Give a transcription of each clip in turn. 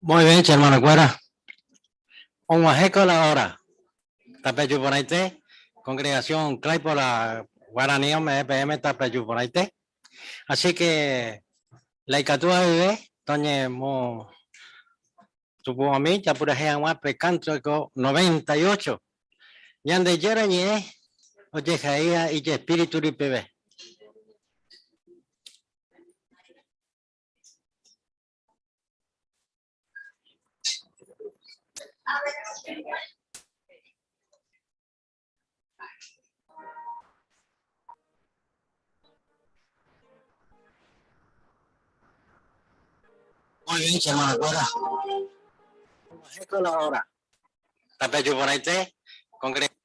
Muy bien, che hermanokuéra. Og̃uahẽ ko la hora. Tapeju porãite, congregación Claypole Guarani ome'ẽ peẽme tapeju porãite. Así que la ikatúva guive toñemo tupu'ãmi japurahéi hag̃ua pe cántico 98. Ñandejára ñe'ẽ ojehaíva ijespíritu rupeve. Muy bien, che hermanokuéra. Og̃uahẽ la hora. Tapeju porãite, congregación.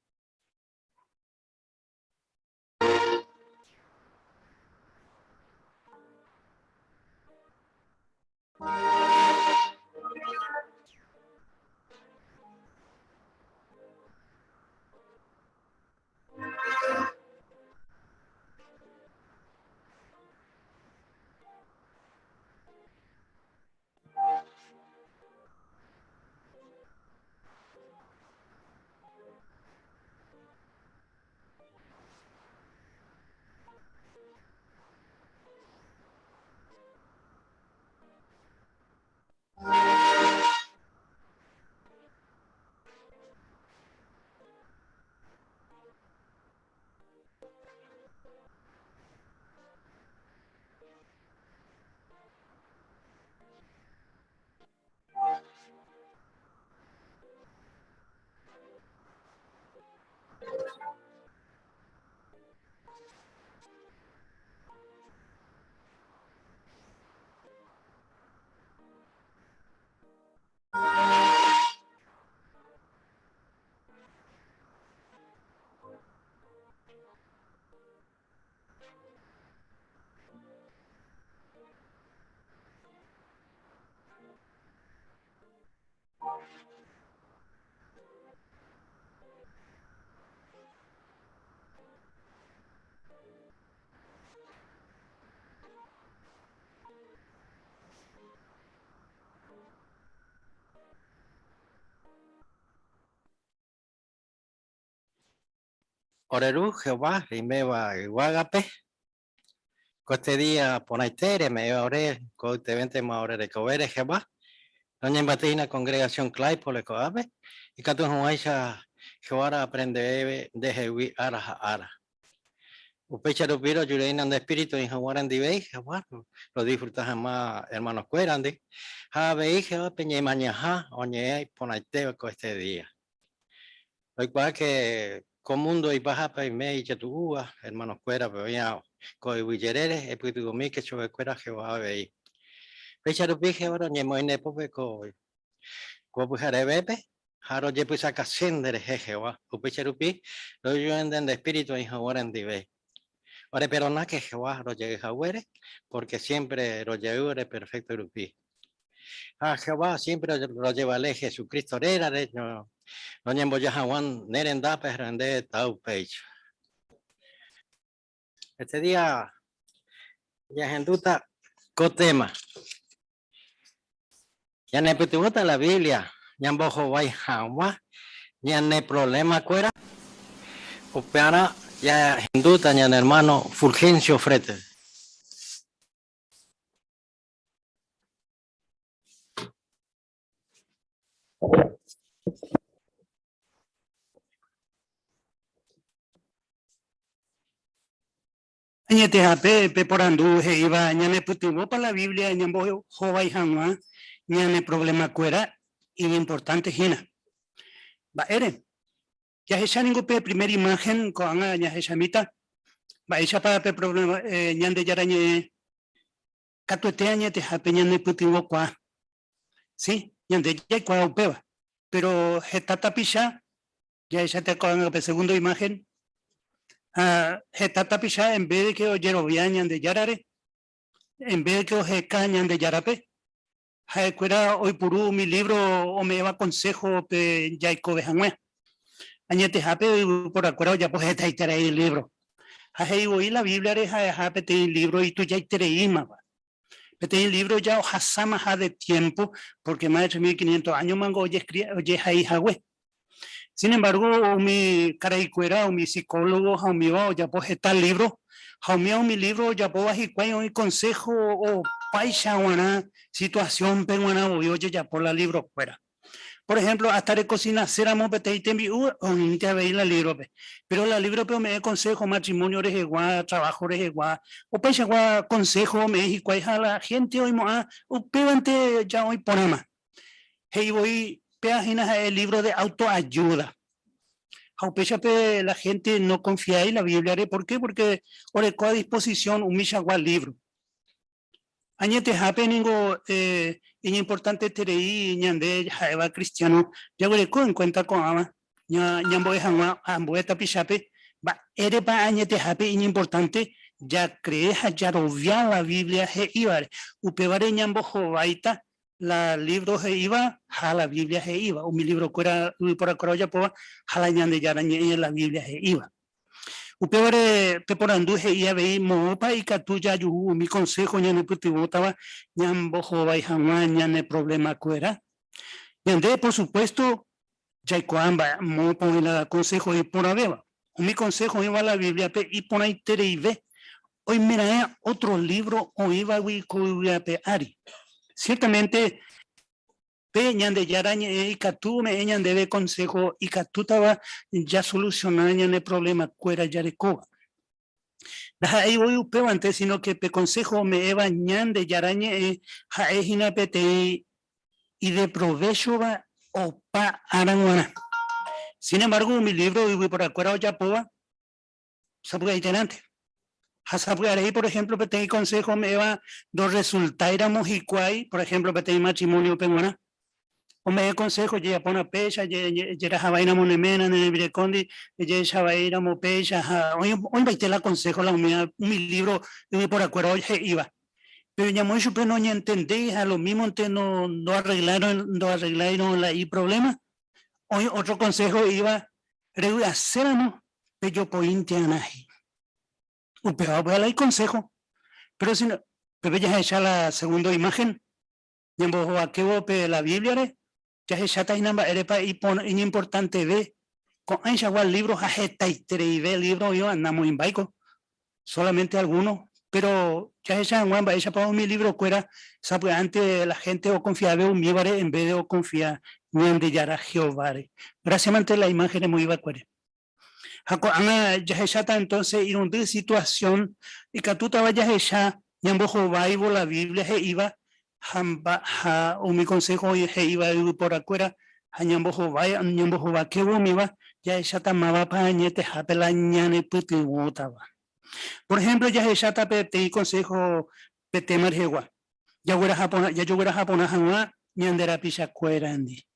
Ore Ru Jehová reiméva yvágape, ko este día porãite reme'ẽva ore ko'ytevéntema ore rekovére Jehová, roñembyaty hína congregación Claypole ko'ápe, ikatu hag̃uáicha Jehová ra'aprendeve ndehegui ára ha ára. Upéicha rupi rojureína nde espíritu oĩ hag̃ua rendivéi, Jehová, rodisfruta hag̃ua hermano-kuérandi, ha avei Jehová peñemañaha oñe'ẽ porãitéva ko este día. Oikuaáke ko múndo ipahápe oime ijetu'úva, hermanokuérape oĩva ko yvy jerére, epytyvõmíke chupekuéra Jehová avei. Péicha rupi Jehová roñemoĩ nde pópe ko pyharevépe ha rojepysakase nderehe Jehová. Upéicha rupi rojuende nde espíritu oĩ hag̃ua rendive. Oreperdonáke Jehová rojey haguére, pórke siémpre rojey ore perfékto rupi. Ha Jehová siémpre rojevale Jesucristo rérare roñemboja hag̃ua ne rendápe ha nde ta upéicha. Este día ñahendúta ko téma. Ñanepytyvõta la Biblia ñambohovái hag̃ua ñane provlemakuéra. Upearã ñahendúta ñane ermáno Fulgencio Fretes. Añetehápe pe porandu he'íva ñanepytyvõpa la Biblia ñambohovái hag̃ua ñane provlemakuéra iñimportánte hína. Mba'ére? Jahecha ningo pe primer imáhen ko'ág̃a jahechamíta mba'éichapa pe provléma Ñandejára Ñe'ẽ Katuete añetehápe ñanepytyvõkuaa. Si, ñande jaikuaa upéva, péro heta tapicha Jahecháta ko'ág̃a pe segundo imagen. Ha heta tapicha en vez de que ojerovia Ñandejárare, en vez de que oheka Ñandejárape, ha'ekuéra oipuru umi libro ome'ẽva consejo pe jaikove hag̃ua. Añetehápe yvyporakuéra ojapo hetaiterei libro. Ha he'i voi la Biblia-re ha'eha peteĩ libro itujaitereímava. Peteĩ libro ja ohasámaha de tiempo, porque más de 3500 áñomango ojehai hague. Sin embargo, umi karaikuéra, umi psicólogo ha umíva ojapo heta libro, ha umíva umi libro ojapóva hikuái oĩ consejo opáicha g̃uarã situación-pe g̃uarã voi ojejapo la libro-kuéra. Por ejemplo, hasta recocinaséramo peteĩ tembi'u oĩnte avei la libro-pe. Pero la libro-pe ome'ẽ consejo matrimonio rehegua, trabajo rehegua, opaichagua consejo ome'ẽ hikuái ha la gente oimo'ã upévante ja oĩ porãma. He'i voi péva hína ha'e libro de autoayuda. Ha upéichape la gente no confiái la Biblia-re. ¿Por qué? Porque oreko a disposición umichagua libro. Añetehápe ningo iñimportanteterei ñande ha'éva cristiano jaguereko en cuenta ko'ãva ñambo'e hag̃ua ambue tapichápe mba'érepa añetehápe iñimportante jacree ha jarovia la Biblia he'ívare. Upévare ñambohováita la libro he'íva ha la Biblia he'íva, umi libro-kuéra yvyporakuéra ojapóva ha la Ñandejára Ñe'ẽ la Biblia he'íva. Upévare pe porandu he'i avei moõpa ikatu jajuhu umi konsého ñanepytyvõtava ñambohovái hag̃ua ñane provlemakuéra. Ñande, por supuésto, jaikuaa mba'e moõpa oĩ la konsého iporãvéva. Umi konsého oĩva la Bíbliape iporãitereive oimeraẽ ótro lívro oĩvagui ko yvy ape ári. Siértamente, Pe Ñandejára Ñe'ẽ ikatu ome'ẽ ñandéve konsého ikatútava jasolusiona ñane provlemakuéra jarekóva. Ndaha'éi voi upévante, síno ke pe konsého ome'ẽva Ñandejára Ñe'ẽ ha'e hína peteĩ ideprovéchova opa ára g̃uarã. Sin embargo, umi lívro yvyporakuéra ojapóva sapy'aiterãnte. Ha sapy'arei, por ejemplo, peteĩ consejo ome'ẽva ndorresultáiramo hikuái, por ejemplo, peteĩ matrimonio-pe g̃uarã, ome'ẽ consejo jejapórõ péicha, jerahavaíramo ne ména, ne rembirekóndi, jehechavaíramo péicha, ha oĩmbaite la consejo la umíva, umi libro yvyporakuéra he'íva. Pero ñamoĩ chupe noñentendéi ha lo mímonte ndoarregláirõ la iproblema, oĩ otro consejo he'íva revy'aséramo pejopoínte arã he'i. Upéva upéva la iconsejo. Pero si no, pépe jahecha la segundo imagen, ñambohovakévo pe la Biblia-re, jahecháta hína mba'érepa iñimportanteve ko'ãichagua libro ha hetaitereive libro oĩva namoĩmbáiko, solamente alguno, pero jahecha hag̃ua mba'éichapa umi libro-kuéra sapy'ánte la gente oconfiave umívare en vez de oconfia Ñandejára Jehováre. Gracias mante la imagen remoĩva'ekuére. Ha ko'ág̃a jahecháta entonce irundy situación ikatútava jahecha ñambohováivo la Biblia he'íva ha ha umi consejo he'íva yvyporakuéra ha ñambohovái ñambohovakévo umíva jahecháta mávapa añetehápe la ñanepytyvõtava. Por ejemplo, jahecháta peteĩ consejo pe tema rehegua, jagueraha porã jajogueraha porã hag̃ua ñande rapichakuérandi.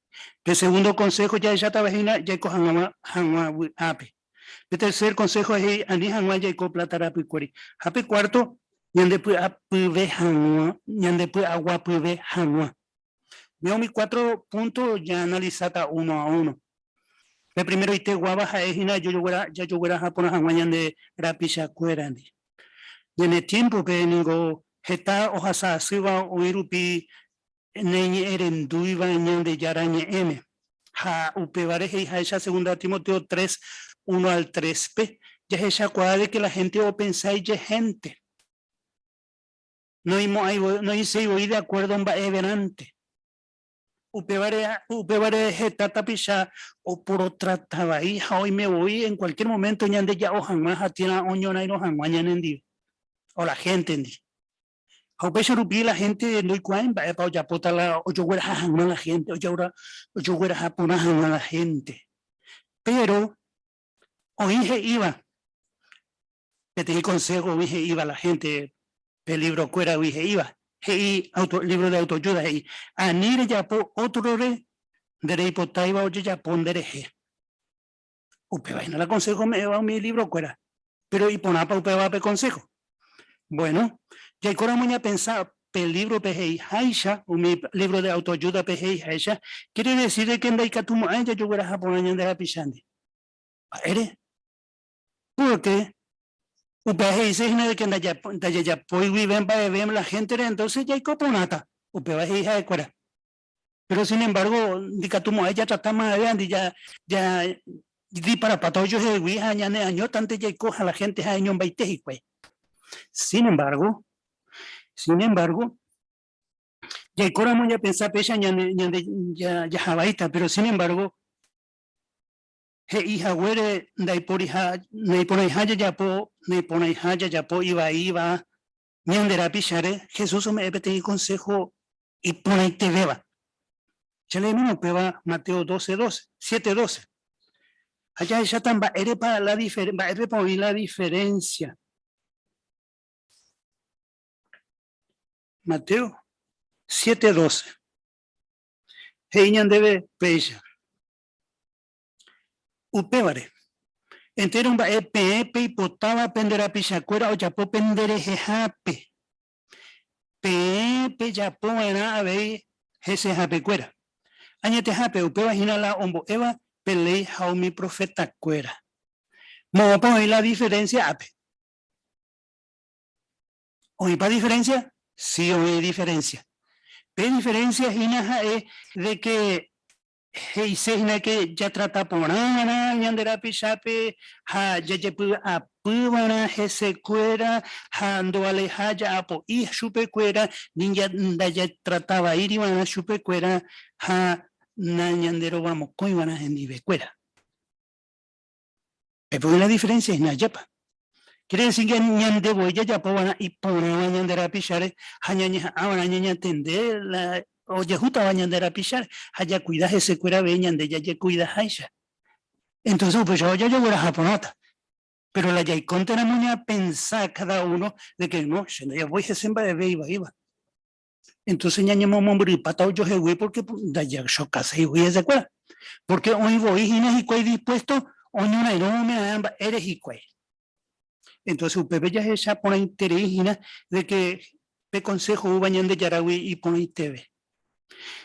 Pe segundo consejo jahechátava hína jaiko hag̃ua hag̃ua vy'ápe. Pe tercer consejo he'i ani hag̃ua jaiko pláta rapykuéri. Ha pe cuarto, ñandepy'apyve hag̃ua, ñandepy'aguapyve hag̃ua. Umi cuatro punto ñaanalisáta uno a uno. Pe primeroite guáva ha'e hína jajogueraha porã hag̃ua ñande rapichakuérandi. Ñane tiémpope ningo heta ohasa asýva oĩ rupi neñe'ẽrendúiva Ñandejára Ñe'ẽme. Ha upévare he'iháicha Segunda Timoteo 3, 1 al 3-pe, jahechakuaa de ke la hénte opensa ijehénte. Noĩséi voi de akuérdo mba'everãnte. Upévare, upévare heta tapicha oporotrata vai ha oime voi en cualquier momento ñandeja'o hag̃ua ha térã oñorairõ hag̃ua ñanendive o la héntendi. Ha upéicha rupi la hénte ndoikuaái mba'épa ojapóta la ojogueraha hag̃ua la hénte, ojogueraha porã hag̃ua la hénte. Péro oĩ he'íva, peteĩ konsého oĩ he'íva la hénte pe livrokuéragui he'íva, he'i auto, libro de autoayuda he'i, ani rejapo ótrore ndereipotáiva ojejapo nderehe. Upéva hína la consejo ome'ẽva umi libro-kuéra. Péro iporãpa upéva pe consejo? Bueno, jaikóramo ñapensa pe libro-pe he'iháicha, umi libro de autoayuda-pe he'iháicha, quiere decir de que ndaikatumo'ãi jajogueraha porã ñande rapichándi. Mba'ére? Pórke upéva he'ise hína de que ndajajapói guive mba'eve la héntere, entonces jaiko porãta. Upéva he'i ha'ekuéra. Pero sin embargo, ndikatumo'ãi jatrata ma'ẽvéandi ja, ja diparapáta ojohegui ha ñaneañótante jaiko ha la gente ha'eñombaite hikuái. Sin embargo, sin embargo, jaikóramo ñapensa péicha ñane, ñande jahavaíta, pero sin embargo, he'i haguére ndaiporiha, naiporãiha jajapo, naiporãiha jajapo ivaíva ñande rapicháre, Jesús ome'ẽ peteĩ consejo iporãitevéva. Che leemína upéva Mateo 12, 12, 7, 12. Ha jahecháta mba'érepa la mba'épepa oĩ la diferencia. Mateo 7, 12. He'i ñandéve péicha. Upévare, entéro mba'e peẽ peipotáva pende rapichakuéra ojapo penderehehápe, Peẽ pejapo va'erã avei hesehapekuéra. Añetehápe, upéva hína la ombo'éva pe léi ha umi profetakuéra. Moõpa oĩ la diferénsia ápe? Oĩpa diferénsia? Si oĩ diferénsia. Pe diferénsia hína ha'e de ke He'ise hína ke jatrata porã va'erã ñande rapichápe ha jajepy'apy va'erã hesekuéra ha ndovaleiha ja'apo'i chupekuéra ni ndajatrata vaíri va'erã chupekuéra ha nañanderovamokõi va'erã hendivekuéra. Pépe oĩ la diferencia hína, ajépa? Quiere decir que ñande voi jajapo va'erã iporãva ñande rapicháre ha ñañeha'ã va'erã ñañatende la ojehútava ñande rapicháre ha jakuida hesekuéra avei ñande jajekuidaháicha. Entonces upéicha ojajogueraha porãta. Pero la jaikónteramo ñapensa cada uno de que no, che ndajapói hese mba'eve ivaíva. Entonces ñañemomombyrypáta ojohegui porque ndajachokaséigui hesekuéra. Porque oĩ voi hína hikuái dispuesto oñorairõ ome'ẽ mba'ére hikuái. Entonces upépe jahecha porãiterei hína de que pe consejo oúva Ñandejáragui iporãiteve.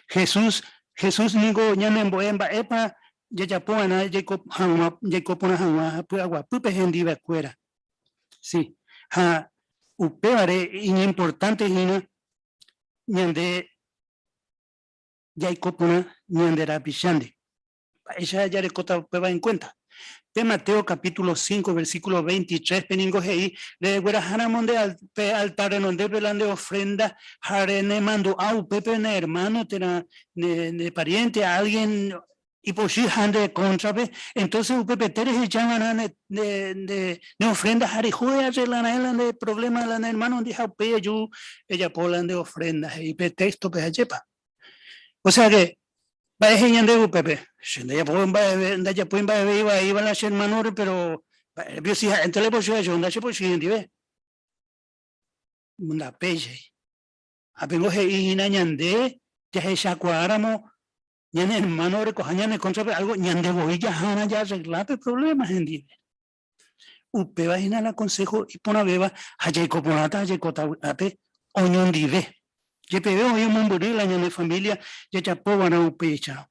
Jesús, Jesús ningo ñanembo'e mba'épa jajapo va'erã jaiko hag̃ua, jaiko porã hag̃ua py'aguapýpe hendivekuéra. Sí, ha upévare iñimportánte hína ñande jaiko porã ñande rapichándi. Mba'éicha jarekóta upéva en cuenta? Pe Mateo capítulo 5 versículo 23-pe ningo he'i, Regueraháramo nde pe altar renondépe la nde ofrenda ha renemandu'a upépe ne hermano térã ne pariente, alguien Ipochy ha nde kóntrape, entónse upepete rehecha va'erã ne ofrénda ha reho earreglarã la nde provléma la ne ermánondi ha upéi eju ejapo la nde ofrénda, he'i pe téxtope, ajépa? Osea ke, mba'e he'i ñandéve upépe? Che ndajapói mba'eve, ndajapói mba'eve ivaíva la che ermánore, péro mba'érepi si ha'énte la ipochy, che ndachepochy hendive. Ndapéichai. Ha péngo he'i hína ñande jahechakuaáramo Ñane ermáno orekoha ñane kóntrape álgo, ñande voi jahárã jaarregla pe provléma hendive. Upéva hína la konsého iporãvéva ha jaiko porãta ha jaikóta vy'ápe oñondive. Jepeve oĩ omombyry la ñane família jajapo va'erã upéicharõ.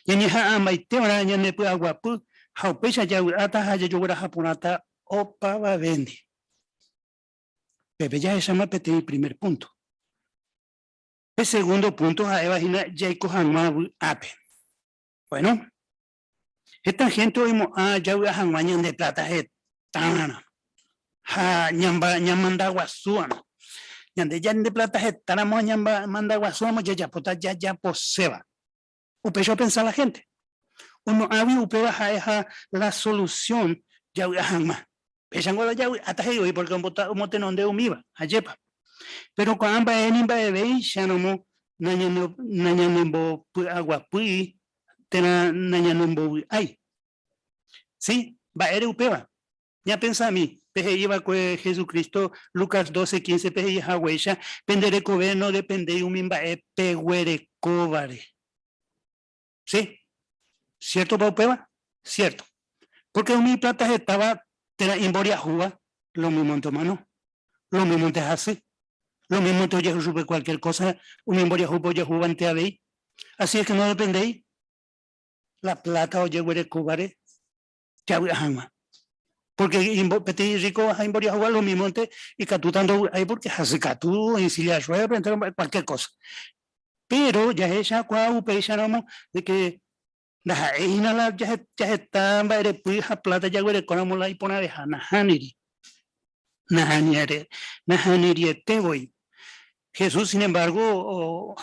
Ñañeha'ãmbaite va'erã ñanepy'aguapy ha upéicha javy'áta ha jajogueraha porãta opavavéndi. Pépe jahecháma peteĩ primer púnto. Pe segundo punto ha'éva hína jaiko hag̃ua vy'ápe. Bueno, heta hénte oimo'ã javy'a hag̃ua ñande pláta hetárõ ha ñamanda guasúramo. Ñande ñande pláta hetáramo ha ñamanda guasúramo jajapóta jajaposéva. Upéicha opensa la hénte. Oimo'ãgui upéva ha'eha la solusión javy'a hag̃ua. Péichango la javy'áta he'i voi pórke omotenonde umíva, ajépa. Péro ko'ã mba'e ni mba'evéicharamo nañanembopy'aguapýi térã nañanembovy'ái. Si, mba'ére upéva? Ñapensami, pe he'i va'ekue Jesucristo Lucas 12, 15 pe he'i haguéicha, pende rekove nodependéi umi mba'e peguerekóvare. Sí? Siértopa upéva? Siérto. Porque umi iplata hetáva térã imboriahúva lomímonte omano, lomímonte hasy, lomímonte ojehu chupe cualquier cosa umi imboriahúpe ojehúvante avei. Así es que no dependéi la plata ojeguerekóvare javy'a hag̃ua. Porque peteĩ rico ha imboriahúva lomímonte ikatúta ndovy'ái porque hasykatu, en silla de ruedas, entero mba'e cualquier cosa. Pero jahechakuaa upéicharamo de que Ndaha'éi hína la jaheta mba'erepy ha pláta jaguerekóramo la iporãveha. Nahániri. Nahaniriete voi. Jesús, sin embargo,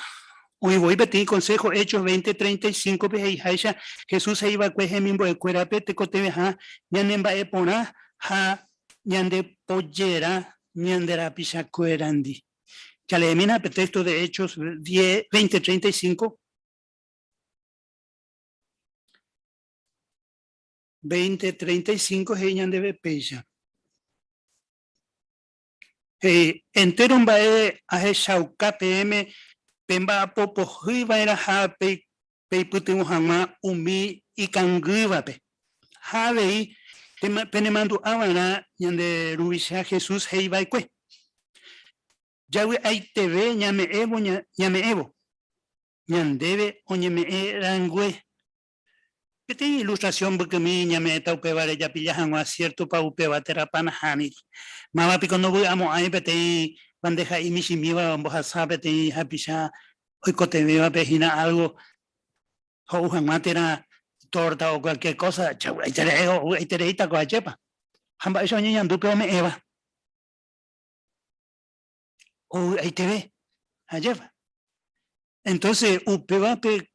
oĩ voi peteĩ consejo Hechos 20:35-pe he'iháicha Jesús he'i va'ekue hemimbo'ekuérape tekotevẽha ñanemba'eporã ha ñandepojera ñande rapichakuérandi. Jaleemína pe texto de Hechos 20:35. 20:35 he'i ñandéve péicha. He'i, entéro mba'e ahechauka peẽme pemba'apo pohýi va'erãha peipytyvõ hag̃ua umi ikangývape. Ha avei penemandu'a va'erã ñande Ruvicha Jesús he'i va'ekue, Javy'aiteve ñame'ẽvo ñame'ẽvo. Ñandéve oñeme'ẽ rangue. Peteĩ ilustrasión mbykymi ñame'ẽta upévare japilla hag̃ua siértopa upéva térãpa nahániri. Máva piko ndovy'amo'ãi peteĩ bandeja'i michĩmíva ombohasa peteĩ hapicha oikotevẽvape hína álgo ho'u hag̃ua térã tórta o kualkiér kósa? Ovy'aitereíta ko ajépa. Ha mba'éicha oñeñandu pe ome'ẽva? Ovy'aiteve. Ajépa. Entonces, upéva pe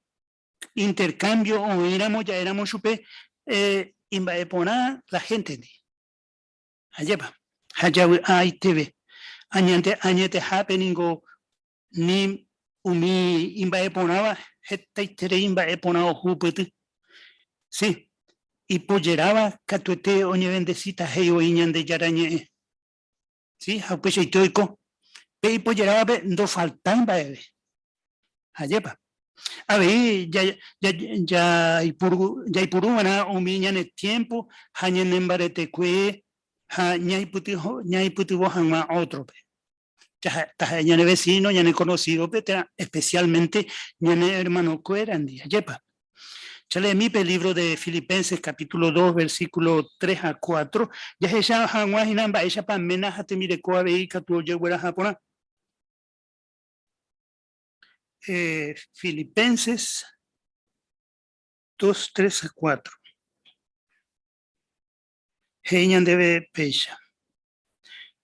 intercambio oĩramo ja'éramo chupe eh, imba'eporã la gente-ndi. Ajépa. Ha javy'aiteve. Añete, añetehápe ningo ni umi imba'eporãva hetaiterei mba'eporã ohupyty. Sí, ipojeráva katuete oñevendesíta he'i voi Ñandejára Ñe'ẽ. Sí, ha upeichaite oiko. Pe ipojerávape ndofaltái mba'eve. Ajépa. Avei jaipuru va'erã umi ñane tiémpo ha ñane mbaretekue ha ñaipytyvõ hag̃ua ótrope. Taha'e ñane vesíno, ñane konosídope térã espesiálmente ñane ermanokuérandi. Ajépa. Jaleemi pe lívro de Filipenses capítulo 2, versículo 3 ha 4, jahecha hag̃ua hína mba'éichapa ména ha tembireko avei ikatu ojegueraha porã. Eh, Filipenses 2, 3 ha 4. He'i ñandéve péicha.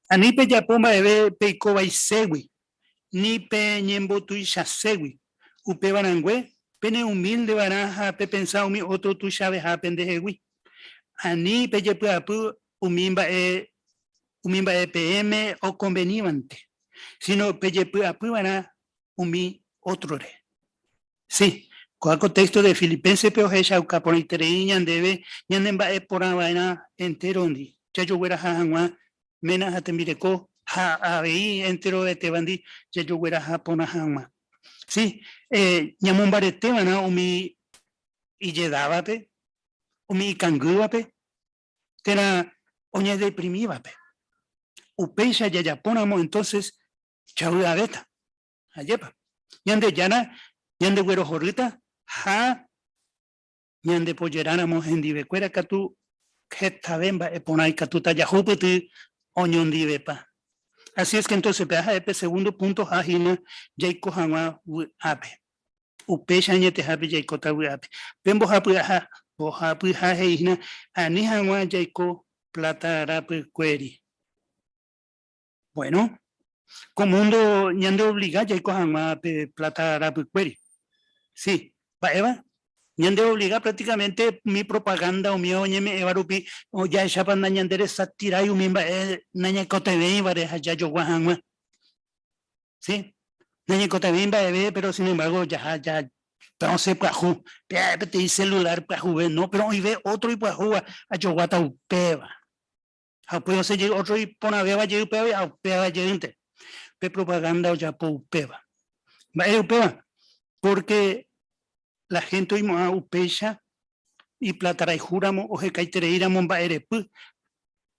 Ani pejapo mba'eve peiko vaiségui, ni peñembotuichaségui. Upéva rangue, peneumílde va'erã ha pepensa umi ótro tuichaveha pendehegui. Ani pejepy'apy umi mba'e umi mba'e peẽme okonvenívante, síno pejepy'apy va'erã umi ótrore. Si, ko'ã ko téxto de Filipénsepe ohechauka porãiterei ñandéve ñanemba'e porã va'erã entérondi, jajogueraha hag̃ua ména ha tembireko ha avei enterovetévandi jajogueraha porã hag̃ua. Si, ñamombarete va'erã umi ijedávape, umi ikangývape térã oñedeprimívape. Upéicha jajapóramo entónses javy'avéta. Ajépa. Ñandejára ñandeguerohorýta ha ñandepojeráramo hendivekuéra katu hetave mba'e porã ikatúta jahupyty oñondivepa. Así es que entonces péva ha'e pe segundo punto ha hína jaiko hag̃ua vy'ápe. Upéicha añetehápe jaikóta vy'ápe. Pe mbohapyha mbohapyha he'i hína ani hag̃ua jaiko plata rapykuéri. Bueno, ko mundo ñande obliga jaiko hag̃ua pe plata rapykuéri. Sí, mba'éva? Ñande obliga prácticamente umi propaganda umi oñeme'ẽva rupi jahechápa nañanderesatirái umi mba'e nañaikotevẽivare ha jajogua hag̃ua. Sí, nañaikotevẽi mba'eve, pero sin embargo jaha ja osẽ pyahu, pe peteĩ celular pyahuve, no, pero oĩve otro ipyahúva ajoguáta upéva. Ha upéi osẽ jey ótro iporãvéva jey upévagui ha upéva jeýnte. Pe propagánda ojapo upéva. Mba'ére upéva? Pórke la hénte oimo'ã upéicha. iplatarayhúramo ohekaitereíramo mba'erepy,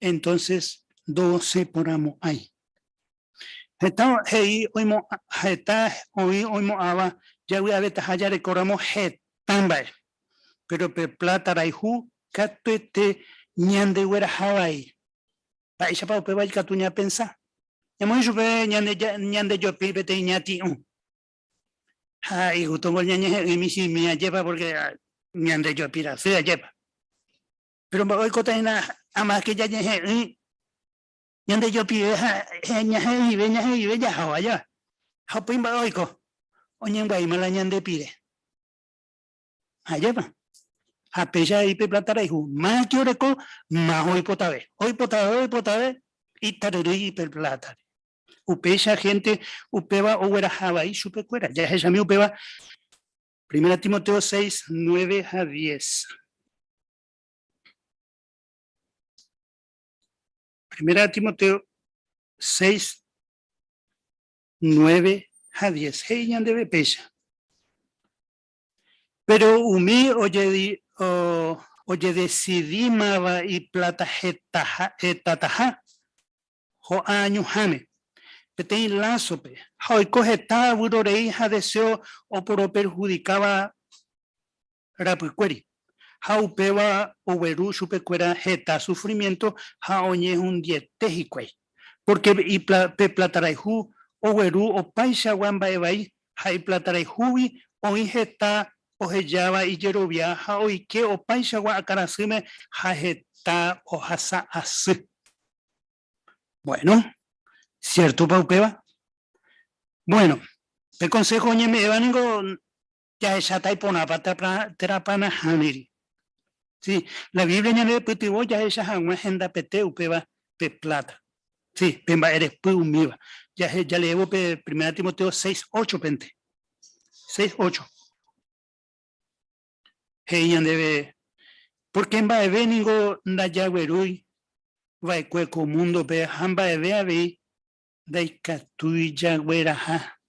entonces ndosẽporãmo'ãi. Heta he'i oimo'ã, heta oĩ oimo'ãva javy'avetaha jarekóramo heta mba'e. Péro pe pláta rayhu katuete ñandegueraha vai. Mba'éichapa upéva ikatu ñapensa? Ñamoĩ chupe ñandejopi peteĩ ñati'ũ. Ha igustóngo ñañehe'ỹi michĩmi ajépa pórke ñandejopi rasy ajépa. Péro mba'e oikóta hína amáske jañehe'ỹi Ñande jopive ha ñahe'ỹive ñahe'ỹive jahóva jave. Ha upéi mba'e oiko, oñembyaíma la ñande pire. Ajépa? Ha péicha avei pe plata rayhu, máke oreko, más oipotave. Oipotave, oipotave, itaryrýi pe plátare. Upéicha hénte upéva ogueraha vai chupekuéra. Jahechami upéva Primera Timoteo 6, 9 ha 10. Primera Timoteo 6, 9 ha 10. He'i ñandéve péicha. Péro umi ojedesidímava ipláta hetataha, ho'a ñuhãme, peteĩ lásope, ha oiko heta vyrorei ha deséo oporoperhudikáva rapykuéri, ha upéva ogueru chupekuéra heta sufrimiénto ha oñehundiete hikuái, pórke pe platarayhu ogueru opaichagua mba'e vai, ha iplatarayhúgui oĩ heta ohejáva ijerovia ha oike opaichagua akãrasýme ha heta ohasa asy. Bueno, siértopa upéva? Bueno, pe konsého oñeme'ẽva ningo Jahecháta iporãpa térãpa nahániri. Sí, la Biblia ñanepytyvõ jahecha hag̃ua hendapete upéva pe pláta. Sí, pe mba'erepy umíva. Jaleévo pe Primera Timoteo 6, 8-pente. 6, 8. He'i ñandéve, Pórke mba'eve ningo ndajaguerúi va'ekue ko múndope ha mba'eve avei ndaikatúi jagueraha.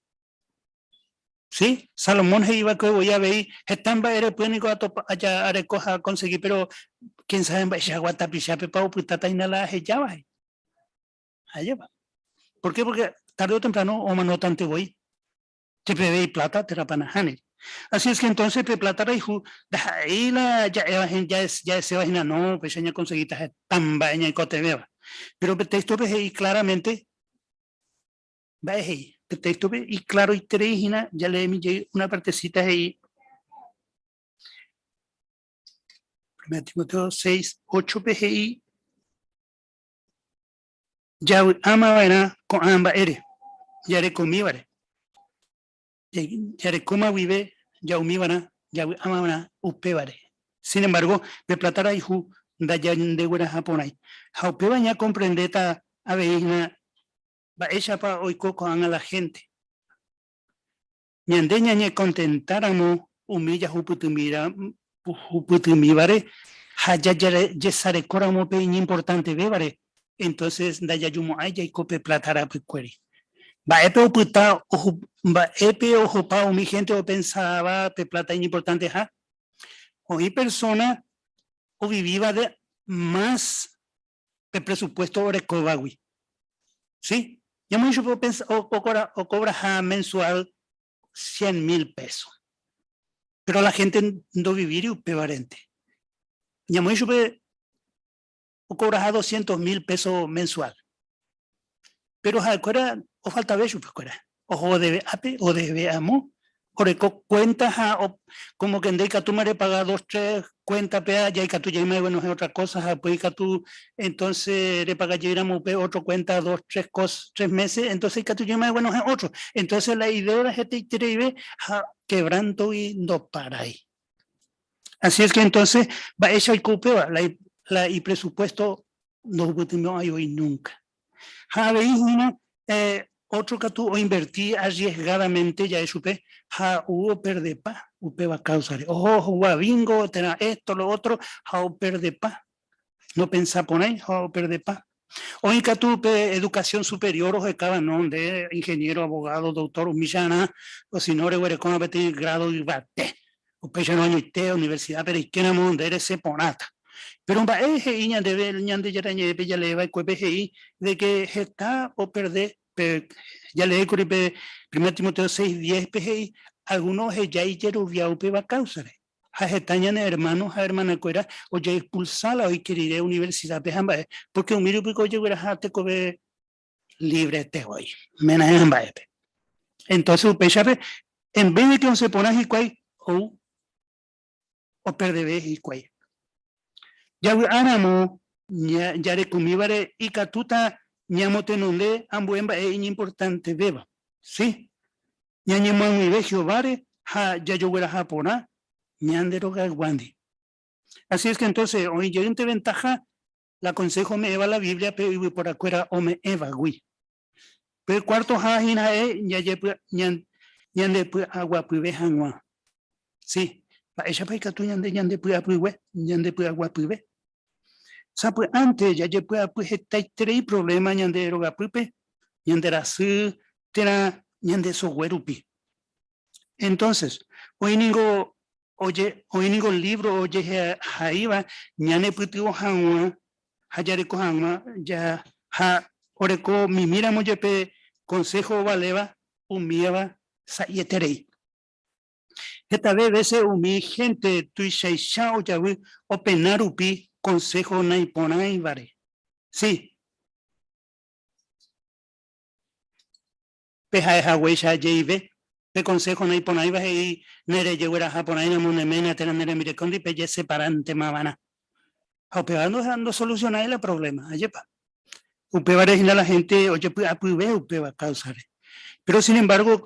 Sí, Salomón he'i va'ekue voi avei, heta mba'e repy niko atopa aja areko ha akonsegi, péro quién sabe mba'eichagua tapichápepa opytáta hína la ahejáva he'i. Ajépa. ¿Por qué? Porque tarde o temprano omanótante voi. Jepeve ipláta térãpa nahániri. Así es que entonces pe pláta rayhu ndaha'éi la ja'éva ja'eséva hína no, upéicha ñakonsegíta heta mba'e ñaikotevẽva. Péro pe téxtope he'i claramente Mba'e he'i? Pe téxtope iklaroiterei hína, jaleemi jey una partecita he'i Primera Timoteo 6, 8-pe he'i javy'áma va'erã ko'ã mba'ére, jarekomívare. Jarekóma guive ja'umiva'erã, javy'áma va'erã upévare. Sin embargo, pe plata rayhu ndajandegueraha porãi. Ha upéva ñakomprendéta avei hína Mba'éichapa oiko ko'ág̃a la hénte? Ñande ñañekontentáramo umi jahupytymívare ha jajesarekóramo pe iñimportantevévare, entónses ndajajumo'ãi jaiko pe pláta rapykuéri. Mba'épe opyta, mba'épe ohopa umi hénte opensáva pe pláta iñimportanteha? Oĩ persóna ovivíva de mas pe presupuesto orekóvagui. Sí? Ñamoĩ chupe opensa, okobra, okobraha mensual 100 mil pesos. Pero la gente ndovivíri upévarente. Ñamoĩ chupe okobraha 200 mil pesos mensual. Pero ha'ekuéra ofaltave chupekuéra. Oho odeve ápe, odeve amo, oreko cuenta ha como que nde ikatúma repaga dos, tres cuenta péa ja ikatu jeýma eguenohẽ otra cosa ha upéi ikatu entonces repaga jeýramo upe otro cuenta dos, tres cos, tres meses, entonces ikatu jeýma eguenohẽ otro. Entonces la ideuda hetaitereive ha quebrantogui ndoparái. Así es que entonces mba'éicha oiko upéva, la, la ipresupuesto ndohupytymo'ãi voi nunca. Ha avei hína ótro katu oinverti arriesgadamente ja'e chupe ha ou operdepa upéva káusare. Oho ohogua bingo térã esto, lo otro ha operdepa. Nopensa porãi ha operdepa. Oĩ katu pe educación superior ohekáva no nde ingeniero, abogado, doctor umicharã, osino reguerekóma peteĩ grado yvate. Upéicharõ añoite universidápe reikéramo nde resẽ porãta. Péro mba'e he'i ñandéve Ñandejára Ñe'ẽpe jalee va'ekuépe he'i de ke heta operde pe jaleékuri pe Primera Timoteo 6:10-pe he'i algúno oheja ijerovia upéva káusare. Ha heta ñane ermáno ha ermanakuéra ojeexpulsa la oike rire universidápe ha mba'e, pórke umi rupiko ojegueraha tekove livrete voi, ména ha mba'épe. Entonces upéichape, en vez de que osẽ porã hikuái, ou operdeve hikuái. Javy'áramo jarekomívare ikatúta ñamotenonde ambue mba'e iñimportantevéva. Sí, ñañemoag̃uive Jehováre ha jajogueraha porã ñande rogayguándi. Así es que entonces oĩ jeýnte ventaja La consejo ome'ẽva la Biblia-pe yvyporakuéra ome'ẽvagui. Pe cuartoha hína ha'e ñandepy'aguapyve hag̃ua. Sí, mba'éichapa ikatu ñande ñandepy'apygue, ñandepy'aguapyve? Sapy'ánte jajepy'apy hetaiterei problema ñande rogapýpe, ñande rasy térã ñande sogue rupi. Entonces, oĩ ningo oje, oĩ ningo libro ojehaíva ñanepytyvõ hag̃ua ha jareko hag̃ua ja, ha oreko mimíramo jepe consejo ovaléva umíva sa'ieterei. Hetave vése umi hénte tuichaicha ojavy opena rupi consejo naiporãivare. Sí. Pe ha'e haguéicha jeyve, pe konsého naiporãiva he'i ne rejegueraha porãiramo ne ména térã ne rembirekóndi pejeseparántemava'erã. Ha upéva ndosolusionái la provléma, ajépa? Upévare hína la hénte ojepy'apyve upéva káusare. Péro sin embargo,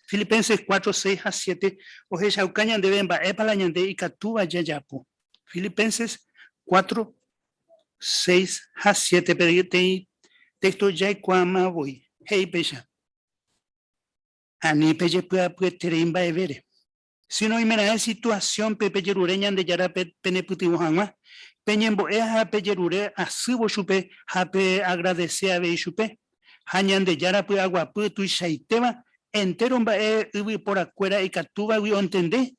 Filipenses 4, 6 ha 7 ohechauka ñandéve mba'épa la ñande ikatúva jajapo. Filipenses 4, 6 ha 7 peteĩ texto jaikuaáma voi. He'i péicha, Ani pejepy'apyeterei mba'evére, síno oimeraẽ situasiónpe pejerure Ñandejárape penepytyvõ hag̃ua, peñembo'e ha pejerure asývo chupe ha peagradese avei chupe. Ha Ñandejára py'aguapy tuichaitéva entéro mba'e yvyporakuéra ikatúvagui ontende,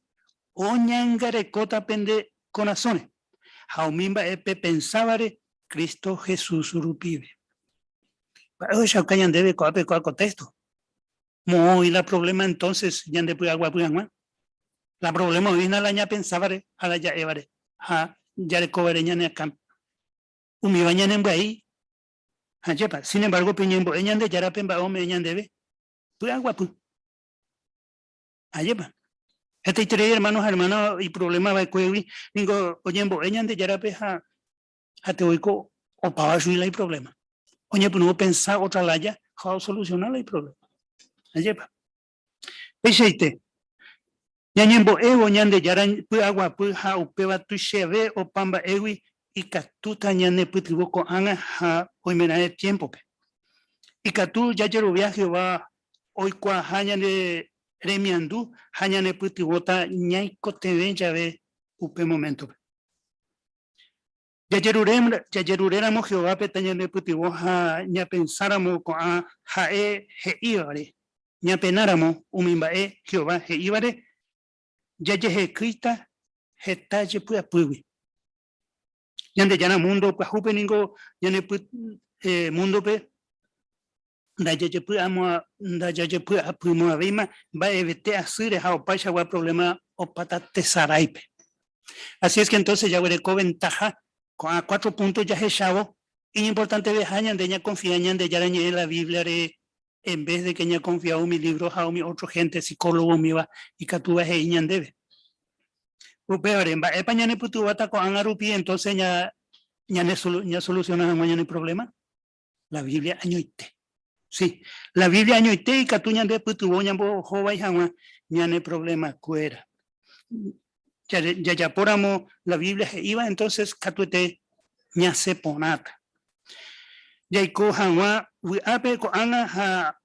oñangarekóta pende korasõre ha umi mba'e pepensávare Cristo Jesús rupive. Mba'e ohechauka ñandéve ko'ápe ko'a ko texto? Moõ oĩ la problema entonces ñande py'aguapy hag̃ua? La problema oĩ hína la ñapensávare ha la ja'évare ha jarekóvare ñane akãme. Umíva ñanembyai ha jepa. Sin embargo, pe ñembo'e Ñandejárape mba'e ome'ẽ ñandéve? Py'aguapy. Ajépa. Hetaiterei hermano ha hermana iproblema va'ekuégui ningo oñembo'e Ñandejárape ha ha'ete oiko opáva chugui la iproblema. Oñepyrũ opensa otra laya ha osolusiona la iproblema. Ajépa. Peichaite, ñañembo'évo Ñandejára py'aguapy ha upéva tuichave opa mba'égui ikatúta ñanepytyvõ ko'ág̃a ha oimeraẽ tiémpope. Ikatu jajerovia Jehová oikuaaha ñane remiandu ha ñanepytyvõta ñaikotevẽ jave upe moméntope. Jajeruréramo Jehovápe tañanepytyvõ ha ñapensáramo ko'ã ha'e he'ívare, ñapenáramo umi mba'e Jehová he'ívare, jajehekýita heta jepy'apýgui. Ñandejára múndo pyahúpe ningo ñane múndope ndajajepy'apymo'ãvéima mba'evete asýre ha opaichagua problema opáta tesaráipe. Así es que entonces jaguereko ventaja ko'ã cuatro punto jahechávo iñimportanteveha ñande ñakonfia Ñandejára Ñe'ẽ la Bíbliare en vez de que ñakonfia umi libro ha umi otro gente, psicólogo umíva ikatúva he'i ñandéve. Upévare, mba'épa ñanepytyvõta ko'ág̃a rupi entonces ñasolusiona hag̃ua ñane problema? La Biblia añoite. Sí, la Biblia añoite ikatu ñande pytyvõ ñambohovái hag̃ua ñane problemakuéra. Jajapóramo la Biblia he'íva, entonces katuete ñasẽ porãta. Jaiko hag̃ua vy'ápe ko'ág̃a ha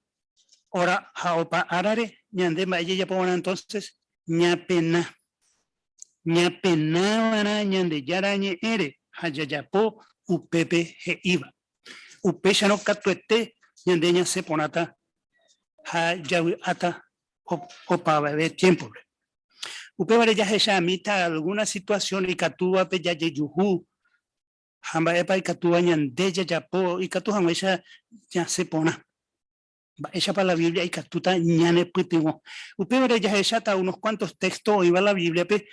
ora ha opa árare ñande mba'e jajapova'erã entonces ñapena. Ñapenava'erã Ñandejára ñe'ẽre ha jajapo upépe he'íva. Upéicharõ katuete ñande ñasẽ porãta ha javy'áta opavave tiémpope. Upévare jahechamíta alguna situación ikatúvape jajejuhu ha mba'épa ikatúva ñande jajapo ikatu hag̃uáicha ñasẽ porã. Mba'éichapa la Biblia ikatúta ñanepytyvõ. Upévare jahecháta unos cuantos textos oĩva la Bíbliape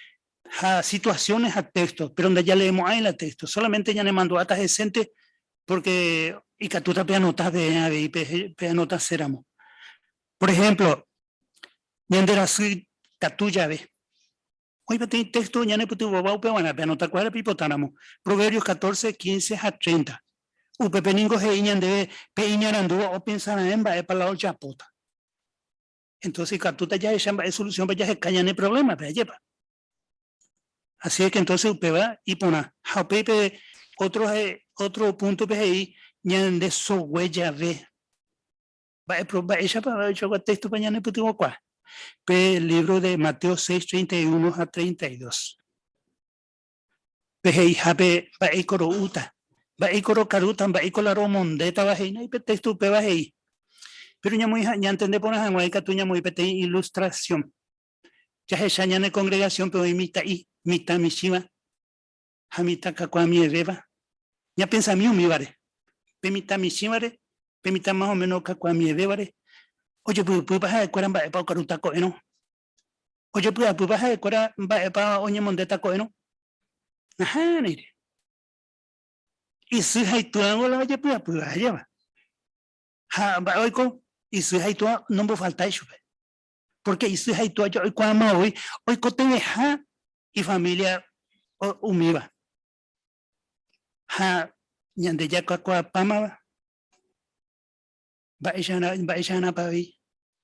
ha situaciones ha textos, péro ndajaleemo'ãi la texto, solamente ñanemandu'áta hesénte porque ikatúta peanota peẽ avei peanotaséramo. Por ejemplo, ñande rasy katu jave. Oĩ peteĩ texto ñanepytyvõva upevarã, peanotakuaáre peipotáramo, Proverbios 14, 15 ha 30. Upépe ningo he'i ñandéve pe iñarandúva opensa raẽ mba'épa la ojapóta. Entonces ikatúta jahecha mba'e solución-pa jaheka ñane problema-pe, ajépa? Así es que entonces upéva iporã. Ha upéi pe otro, otro punto-pe he'i ñande sogue jave. Mba'e, mba'éichapa mba'eichagua texto-pa ñanepytyvõkuaa? Pe libro de Mateo 6, 31 ha 32. Pe he'ihápe mba'éiko ro'úta, mba'éiko rokarúta, mba'éiko la romondétava he'ína pe texto upéva he'i. Pero ñamoĩ, ñantende porã hag̃ua ikatu ñamoĩ peteĩ ilustración. Jahecha ñane congregación-pe oĩ mitã'i, mitã michĩva ha mitã kakuaamievéva. Ñapensami umívare. Pe mitã michĩvare, pe mitã más o menos kakuaamievévare, ojepy'apýpa ha'ekuéra mba'épa okarúta ko'ẽrõ? Ojepy'apýpa ha'ekuéra mba'épa oñemondéta ko'ẽrõ? Nahániri. Isy ha itúango la ojepy'apýva, ajépa. Ha mba'e oiko? Isy ha itúa nombofaltái chupe. Pórke isy ha itúa oikuaáma voi oikotevẽha ifamília umíva. Ha ñande jakakuaapámava, mba'eicharãpa avei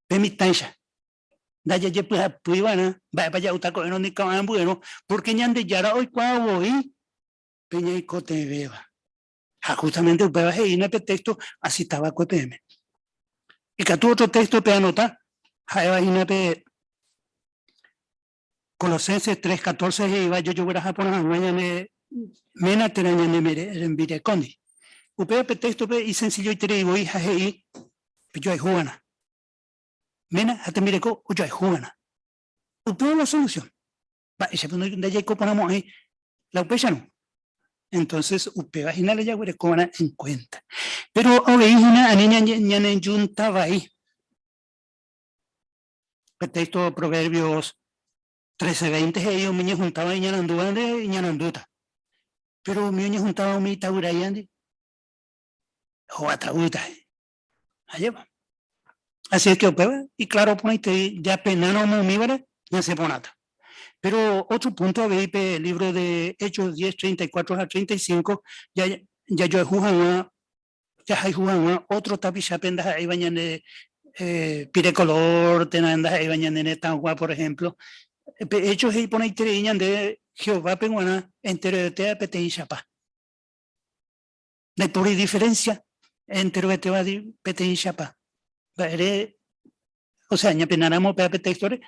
pe mitãicha. Ndajajepy'apýi va'erã mba'épa ja'úta ko'ẽrõ ni ko'ã ambuérõ, pórke Ñandejára oikuaa voi pe ñaikotevẽva. Ha justamente upéva he'ína pe texto acita va'ekue peẽme. Ikatu otro texto peanota, ha'éva hína pe Colosenses 3:14 he'íva jojogueraha porã hag̃ua ñane ména térã ñane rembirekóndi. Upéva pe téxtope isensilloiterei voi ha he'i pejoayhuva'erã. Ména ha tembireko ojoayhuva'erã. Upéva la solusión. Mba'éichapa ndajaiko porãmo'ãi la upéicharõ? Entonces upéva hína la jaguerekova'erã en cuenta. Pero avei hína ani ñanejunta vai. Pe texto Proverbios 13:20 he'i umi ñehuntáva iñarandúvante iñarandúta. Péro umi oñehuntáva umi itavyraíandi hovatavýta. Ajépa? Así es que upéva iclaro porãitei japenárõ umívare ñasẽ porãta. Pero otro punto avei pe libro de Hechos 10, 34 ha 35 jajoayhu hag̃ua jahayhu hag̃ua ótro tapichápe ndaha'éiva ñande pire kolór térã ndaha'éiva ñane retãgua, por ehémplo. Pe hécho he'i porãiterei ñande Jehovápe g̃uarã enterovetéva peteĩchapa. Ndaipóri diferénsia enterovetéva peteĩchapa. Mba'ére, osea, ñapenáramo upéva pe téxtore,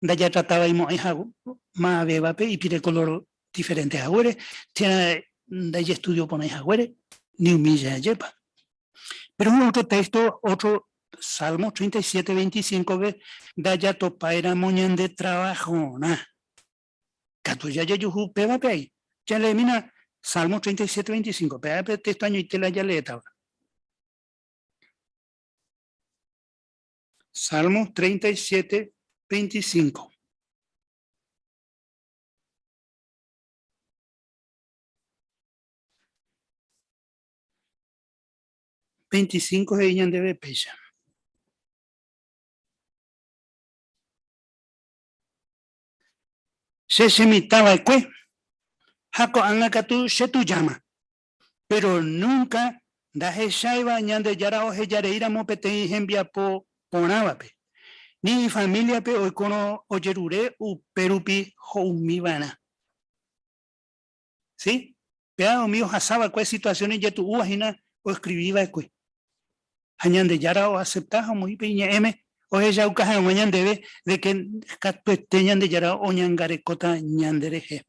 ndajatratavaimo'ãi maavévape ipire kolór diferénte haguére, térã ndaijestúdio porãi haguére, ni umícha ajépa. Péro oĩ ótro téxto, ótro Salmo 37, 25-pe, ndajatopáiramo ñande travahorã. Katu jajejuhu upévape ai. Jaleemína Salmo 37, 25, péva pe téxto añoite la jaleétava. Salmo 37, 25. 25 he'i ñandéve péicha. Che chemitã va'ekue ha ko'ág̃a katu chetujáma. Péro núnka ndahecháiva Ñandejára ohejareíramo peteĩ hembiapo porãvape, ni ifamíliape oikórõ ojerure upérupi ho'umiva'erã. Si, péva umi ohasa va'ekue situasión ijetu'úva hína oeskrivi va'ekue. Ha Ñandejára oasepta ha omoĩ pe iñe'ẽme ohechauka hag̃ua ñandéve de ke katuete Ñandejára oñangarekóta ñanderehe.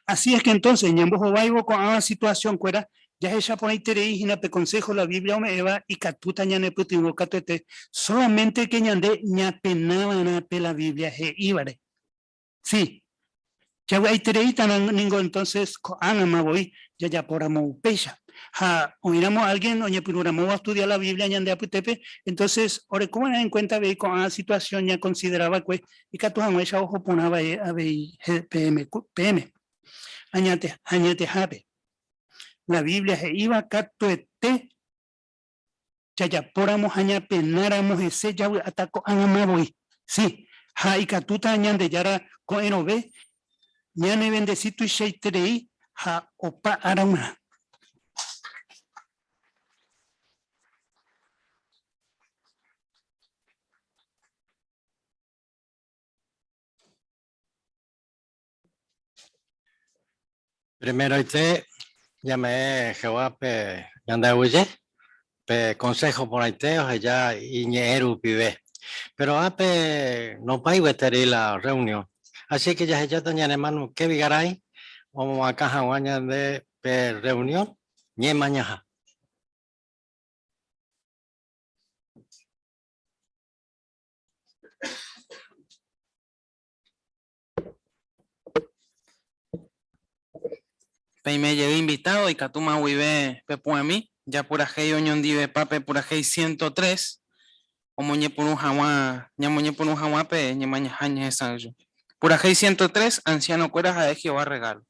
Así es que entonces, ñambohováivo ko'ã situación-kuéra, jahecha porãiterei hína pe consejo la Biblia ome'ẽva ikatúta ñanepytyvõ katuete, solamente ke ñande ñapenava'erã pe la Biblia he'ívare. Sí. Javy'aitereíta ningo entonces ko'ág̃ama voi jajapóramo upéicha. Ha oĩramo álgien oñepyrũramóva ostudia la Biblia ñande apytépe, entonces orekova'erã en cuenta avei ko'ã situasión ñakonsidera va'ekue ikatu hag̃uáicha oho porã avei peẽme. Añetehápe, la Biblia he'íva katuete Jajapóramo ha ñapenáramo hese javy'áta ko'ág̃ama voi. Si, ha ikatúta Ñandejára ko'ẽrõve ñanevendesi tuichaiterei ha opa ára g̃uarã. Primeroite ñame'ẽ Jehovápe ñande aguyje pe konsého porãite oheja iñe'ẽ rupive. Péro ápe nopái gueteri la rreunión. Así ke jahejáta ñane ermáno Kevin Garay omoakã hag̃ua ñande pe rreunión ñemañaha. Peime jey invitado ikatúma guive pepu'ãmi japurahéi oñondivepa pe purahéi 103 omoñepyrũ hag̃ua ñamoñepyrũ hag̃ua pe ñemañaha ñehesa'ỹijo. Purahéi 103 Anciano-kuéra ha'e Jehová regalo.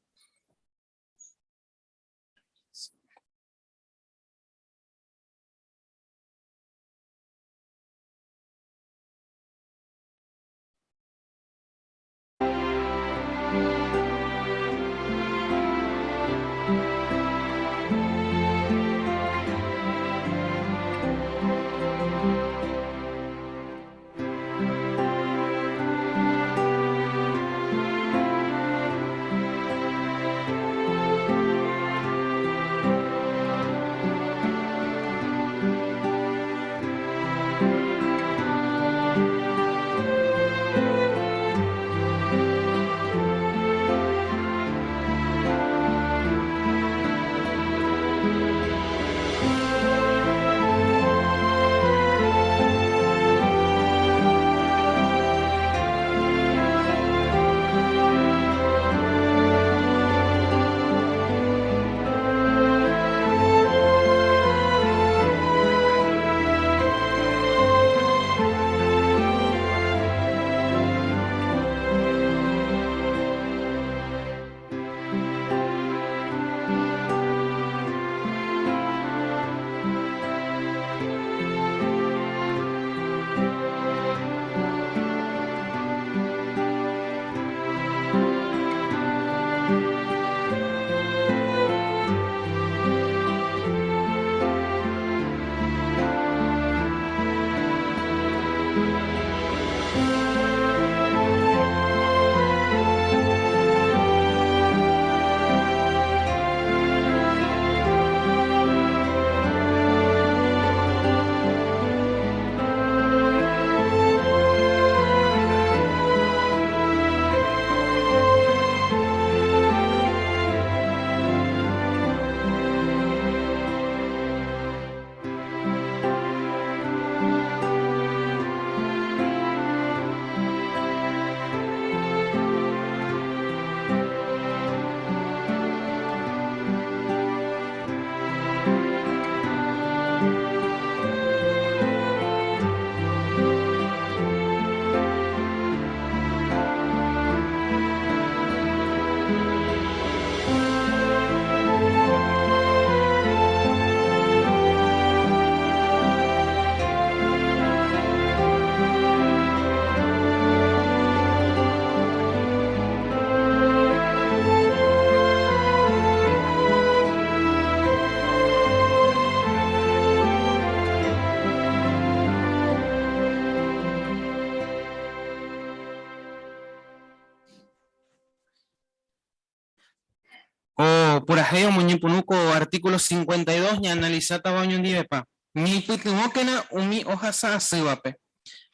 Ko purahéi omoñepyrũ ko artículo 52 ñaanalisátava oñondivepa. Ñaipytyvõkena umi ohasa asývape.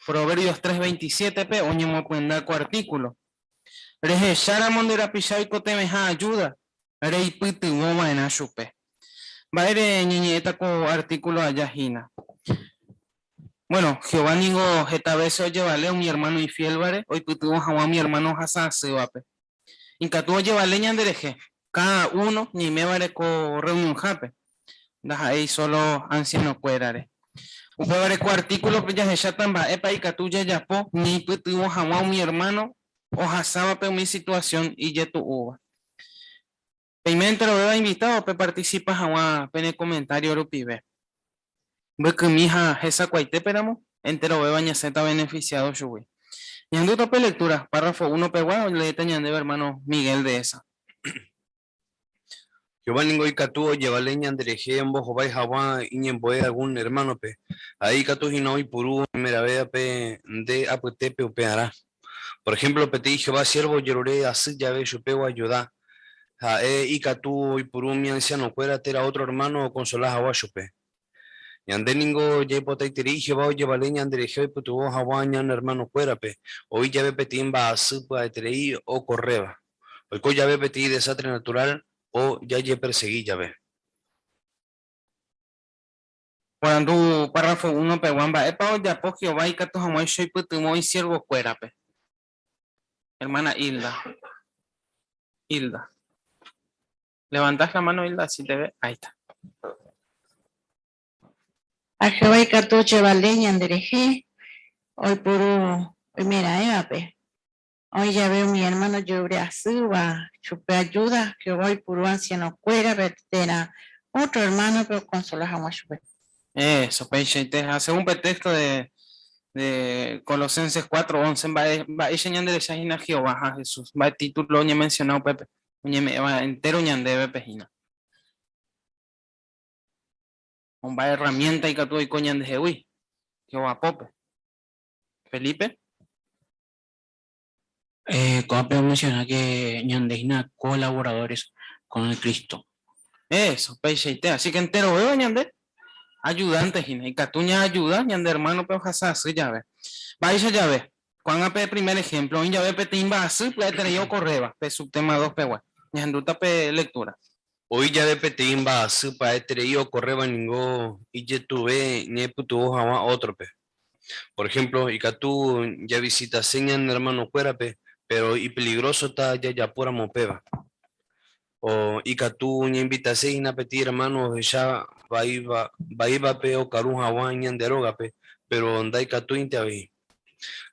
Proverbios 3:27-pe oñemopyenda ko artículo. Rehecháramo nde rapicha oikotevẽha ajúda, reipytyvõ va'erã chupe. Mba'ére ñañe'ẽta ko artículo aja hína? Bueno, Jehová ningo heta vése ojevale umi ermáno ifiélvare oipytyvõ hag̃ua umi ermáno ohasa asývape. Ikatu ojevale ñanderehe, káda uno ñaimévare ko rreunionhápe, ndaha'éi sólo ansianokuérare. Upévare ko artíkulope jahecháta mba'épa ikatu jajapo ñaipytyvõ hag̃ua umi ermáno ohasávape umi situasión ijetu'úva. Peime enterovéva invitádo pepartisipa hag̃ua pene komentário rupive. Mbykymi ha hesakuaitéperamo, enterovéva ñasẽta benefisiádo chugui. Ñahendúta pe lectura, párrafo uno pegua, oleéta ñandéve hermano Miguel Dehesa. Jehová ningo ikatu ojevale ñanderehe ombohovái haguã iñembo'e algún ermánope. Ha'e ikatu hína oipuru oimeravévape nde apytépe upearã. Por ejemplo, peteĩ Jehová siervo ojerure asy jave chupe oajuda, ha'e ikatu oipuru umi ansianokuéra térã ótro ermáno okonsola hag̃ua chupe. Ñande ningo jaipotaiterei Jehová ojevale ñanderehe oipytyvõ hag̃ua ñane ermanokuérape oĩ jave peteĩ mba'asy pya'eterei okorréva, oiko jave peteĩ desástre naturál o jajepersegi jave. Porandu párrafo uno pegua, Mba'épa ojapo Jehová ikatu hag̃uáicha oipytyvõ isiervokuérape? Hermana Hilda. Hilda. Levantás la mano, Hilda, si te ve. Ahí está. Ha Jehová ikatu ojevale ñanderehe oiporu oimeraẽvape. Oĩ jave umi ermáno ojerure asýva chupe ajúda, Jehová oipuru ansianokuérape térã ótro ermánope okonsola hag̃ua chupe. Eso, peichaite. Ha según pe texto de, de Colosenses 4:11, mba'e, mba'éicha ñanderecha hína Jehová ha Jesús? Mba'e título oñemensiona upépe, oñeme'ẽva entéro ñandévepe hína? O mba'e herramienta ikatu oiko ñandehegui Jehová pópe? Felipe? Eh, ko'ápe omenciona que ñande hína colaboradores con el Cristo. Eso, peichaite. Así que enterovéva ñande ayudante hína. Ikatu ñaayuda ñande hermano-pe ohasa asy jave. Mba'éicha jave? Ko'ág̃a pe primer ejemplo, oĩ jave peteĩ mba'asy pya'eterei okorréva, pe subtema dos pegua. Ñahendúta pe lectura. Oĩ jave peteĩ mba'asy pya'eterei okorréva ningo ijetu'uve ñaipytyvõ hag̃ua ótrope. Por ejemplo, ikatu javisitase ñane ermanokuérape, péro ipeligrósota jajapóramo upéva. O ikatu ñainvitase hína peteĩ ermáno ohecha vaívape okaru hag̃ua ñande rógape, péro ndaikatúinte avei.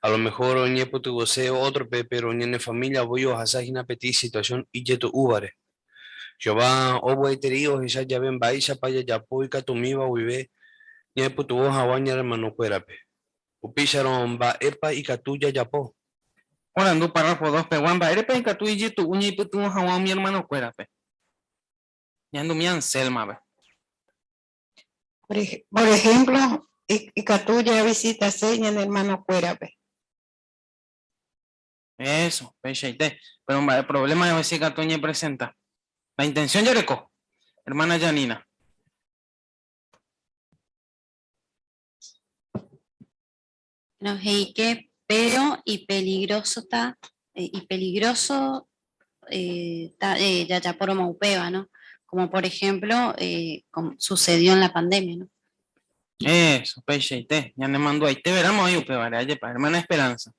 A lo mejor ñaipytyvõse ótrope, péro ñane família voi ohasa hína peteĩ situasión ijetu'úvare. Jehová ovy'aiterei ohecha jave mba'éichapa jajapo ikatumíva guive ñaipytyvõ hag̃ua ñane ermanokuérape. Upéicharõ, mba'épa ikatu jajapo? Porandu párrafo dos pegua, Mba'érepa ikatu ijetu'u ñaipytyvõ hag̃ua umi ermanokuérape? Ñahendumi Anselma-pe. Por ehémplo, ikatu javisitase ñane ermanokuérape. Eso, peichaite. Pero mba'e problema ohecha ikatu oñepresenta. La intención jareko, hermana Janina. No he'íke, pero ipeligrosota, ipeligroso jajapóramo upéva, no? Como por ejemplo, como sucedió en la pandemia, no? Eso, peichaite. Ñanemandu'aite veramo oĩ upévare, ajépa, hermana Esperanza.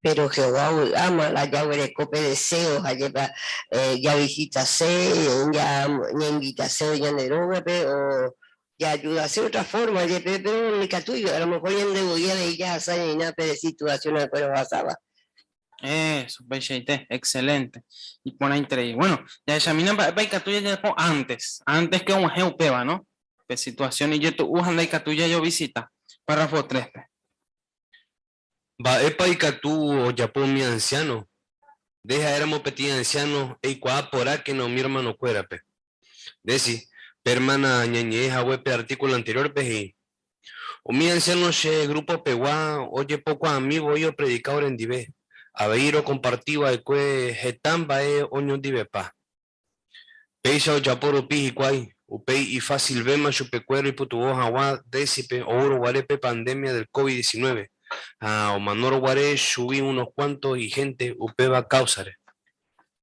Péro Jehová ovy'áma la jaguereko pe deséo ha jepa javisitase, ñainvitase ñande rógape o jaajudase ótra fórma jepe, péro ndaikatúi, a lo mejor ñande voi avei jahasa ñaína pe situasión ha'ekuéra ohasáva. Eso, peichaite, excelente. Iporãiterei. Bueno, jahechamína mba'épa ikatu jajapo antes, antes ke og̃uahẽ upéva, no? Pe situasión ijetu'u ha ndaikatúi jajovisita. Párrafo tréspe. Mba'épa ikatu ojapo umi ansiáno? Nde ha'éramo peteĩ ansiáno, eikuaa porãkena umi ermanokuérape. Desi, pe ermána ñañe'ẽ hague pe artíkulo anteriórpe he'i, Umi ansiáno che grupopegua ojepokuaami voi opredika orendive, avei rokomparti va'ekue heta mba'e oñondivepa. Péicha ojapo rupi hikuái, upéi ifasilvéma chupekuéra oipytyvõ hag̃ua Désipe oúrõ guare pe pandémia del Covid 19, ha omanórõ guare chugui unos kuánto ihénte upéva káusare.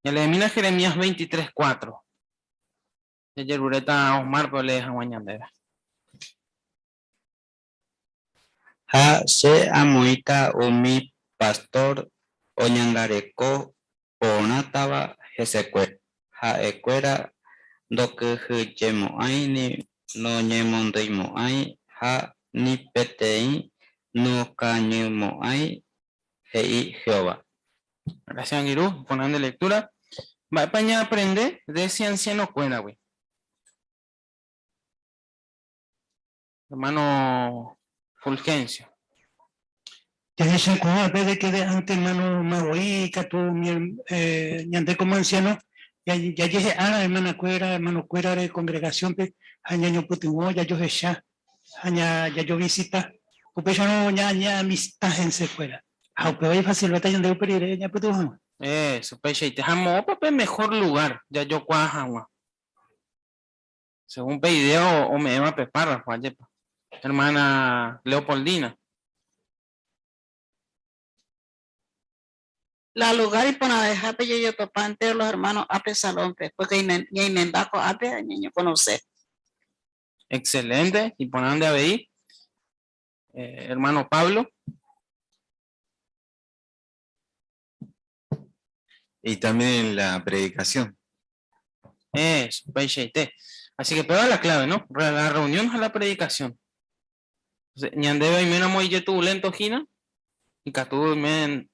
Ñaleemína Jeremías 23, 4. Jajeruréta Osmárpe olee hag̃ua ñandéve. Ha che amoĩta umi pastor oñangareko porãtava hesekuéra. Ha'ekuéra ndokyhyjemo'ãi ni noñemondyimo'ãi ha ni peteĩ nokañymo'ãi, he'i Jehová. Gracias, angirũ, porã nde lectura. Mba'épa ñaaprende Desi anciano-kuéragui? Hermano Fulgencio. Jahechakuaa pe de que de antemano ma voi ikatu umi ñande como anciano jajehe'a hermanakuéra, hermanokuérare congregación-pe ha ñañopytyvõ, jajohecha ha jajovisita. Upéicharõ ñañeamista hensekuéra. Ha upéva ifasilvéta ñande upe rire ñapytyvõ hag̃ua. Eso, upeichaite. Ha moõpa pe mejor lugar jajokuaa hag̃ua? Según pe idea ome'ẽva pe párrafo, ajépa. Hermana Leopoldina. La lugar iporãvehápe jajotopa entero los hermanos ápe salón-pe, porque ñaimemba ko'ápe ha ñañoconoce. Excelente, iporã nde avei. Hermano Pablo. Y también en la predicación. Eso, upeichaite. Así que pega la clave, ¿no? La reunión a la predicación. Entonces, ñandéve oiméramo ijetu'ulento hína, ikatu oime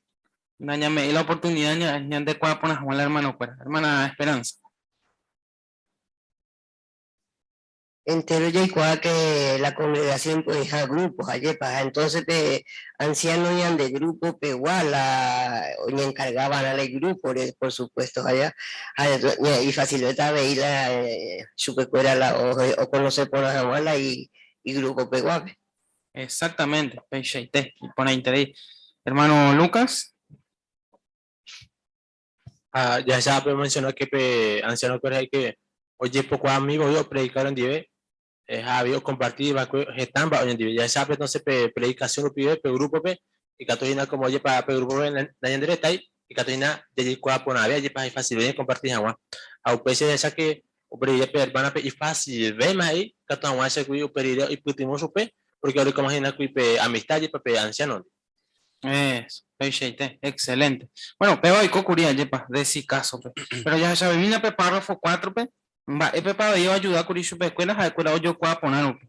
nañame'ẽi la oportunidad ñandekuaa porã hag̃ua la hermano-kuéra. Hermana Esperanza. Entero jaikuaa que la congregación oĩha grupo, ajépa, ha entonces pe anciano ñande grupo pegua la oñencarga va'erã la igrúpore, por supuesto, ha ifasilvéta avei la chupekuéra la oconoce porã hag̃ua la igrupo peguápe. Exactamente, peichaite, iporãiterei. Hermano Lucas. Ha jahecha pe omenciona que pe anciano kuéra he'i que ojepokuaa umi voi opredika oñondive ha avei okomparti va'ekue heta mba'e oñondive. Jahecha pe entonces pe predicación rupive pe grupo-pe ikatu hína como ojepa pe grupo-pe nañanderetái ikatu hína jajeikuaa porãve ajepa ha ifasilve ñakomparti hag̃ua. Ha upéicha jahecha que upe rire pe hermana-pe ifasilvéma he'i ikatu hag̃uáicha kuri upe rire oipytyvõ chupe porque orekóma hína kuri pe amistad ajepa pe anciano-ndi. Eso, peichaite, excelente. Bueno, péva oiko kuri ajépa, desi kásope. Péro jahechavemína pe párrafo cuátrope, mba'épepa avei oajuda kuri chupekuéra ha'ekuéra ojokuaa porã rupi.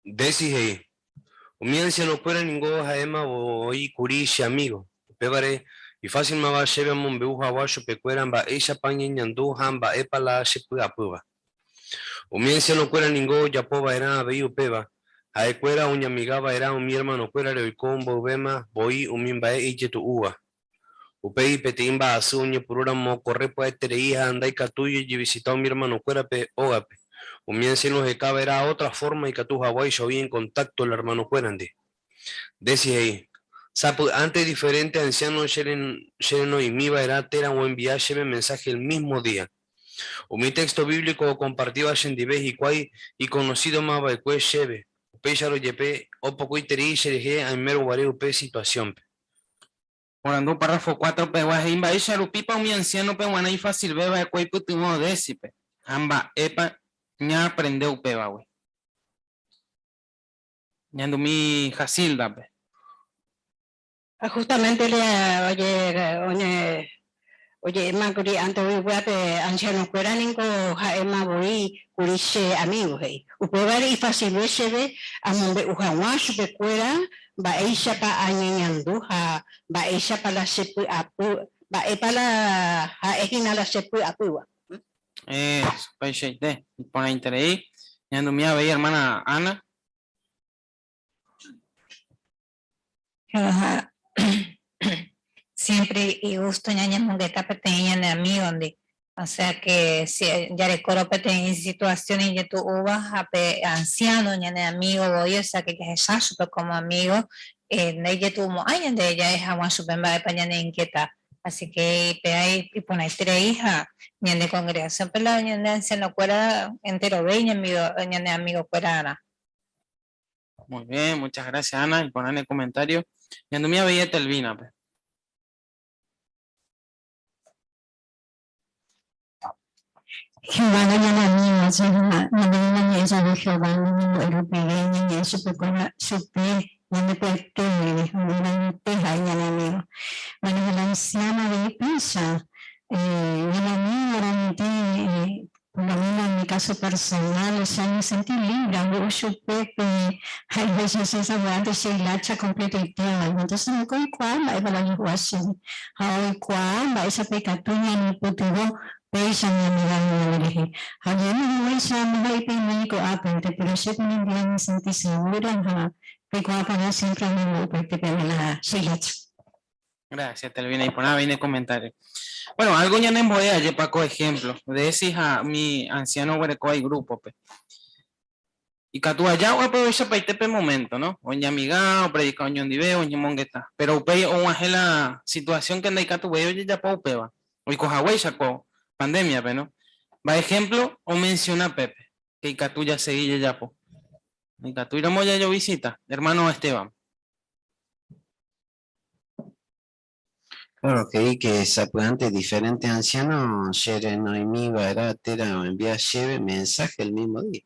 Desi he'i, Umi ansianokuéra ningo ha'éma voi kuri che amígo. Upévare, ifásilmava chéve amombe'u hag̃ua chupekuéra mba'éichapa añeñandu ha mba'épa la chepy'apýva. Umi ansianokuéra ningo ojapo va'erã avei upéva, ha'ekuéra oñamiga va'erã umi ermanokuérare oiko mboyvéma voi umi mba'e ijetu'úva. Upéi peteĩ mba'asy oñepyrũramo okorre pya'eterei ha ndaikatúi ojevisita umi ermanokuérape ógape. Umi ansiáno oheka va'erã ótra fórma ikatu haguáicha oĩ en kontákto la ermanokuérandi. Desi he'i, Sapy'ánte diferénte ansiáno cherenoimi va'erã térã oenvia chéve mensáhe el mísmo día. Umi téxto bíblico okompartíva chendive hikuái ikonosídoma va'ekue chéve, upéicharõ jepe opokoiterei cherehe aimérõ guare upe situasiónpe. Porandu párrafo cuatro pegua he'i mba'éicha rupípa umi ansiánope g̃uarã ifasilve va'ekue oipytyvõ Désipe ha mba'épa ñaaprende upévagui. Ñandumi Jasilda-pe. Ha justamente la oje oñe oje'éma kuri ante oĩguápe anciano-kuéra ningo ha'éma voi kuri che amigo, he'i. Upévare ifasilve chéve amombe'u hag̃ua chupekuéra mba'éichapa añeñandu ha mba'éichapa la che py'apy, mba'épa la ha'e hína la che py'apýva. Eso, upeichaite, iporãiterei. Ñandumi avei hermana Ana. Ajá. Siempre igusto ñañemongeta peteĩ ñane amígondi. O sea que si jarekórõ peteĩ situación ijetu'úva ha pe anciano ñane amigo voi, o sea que jahecha chupe como amigo, eh, ndaijetu'umo'ãi ñande ja'e hag̃ua chupe mba'épa ñaneinquieta. Así que péva iporãiterei ha ñane congregación-pe la ñane anciano-kuéra enterove iñamigo, ñane amigo-kuerarã. Muy bien, muchas gracias Ana, iporã ne comentario. Ñandumi avei Etelvina-pe. Jehová no ñane amigo, ñande ñañe'ẽ jave Jehová ñañembo'e rupive, ñañe'ẽ chupekuéra chupe ñande py'aite guive, oimeraẽite ha'e ñane amigo. Bueno, ha la anciano avei péicha, ñane amigo añoite, por lo menos en mi caso personal, o sea, me sentí libre, ambo'u chupe pe ha'eháicha che sapy'ánte che hilacha completoitéva, entonces niko oikuaa mba'épa la ojehu'a chéve, ha oikuaa mba'éichapa ikatu ñanepytyvõ péicha ñanerágui ñanderehe. Ha oje'éma haguéicha ndaha'éi ko'ápente, pero che penendive añesenti segura ha peikuaa porã siempre añembo'upaite peve la che hilacha. Gracias, Telvina. Y por nada viene comentario. Bueno, algo ñanembo'e ajépa ko ejemplo. Desi ha mi anciano oguereko hay grupo pe. Ikatu aja oaprovechapaite pe momento, no? Oñamiga, opredika oñondive, oñemongeta. Pero upéi og̃uahẽ la situación que ndaikatuvéi ojejapo upéva. Oiko haguéicha ko pandemia-pe, no? Mba'e ejemplo omenciona pépe, que ikatu jasegi jajapo. Ndaikatúiramo jajovisita. Hermano Esteban. Claro, he'i que sapy'ánte diferente anciano che renoimi va'erã térã oenvia chéve mensaje el mismo día.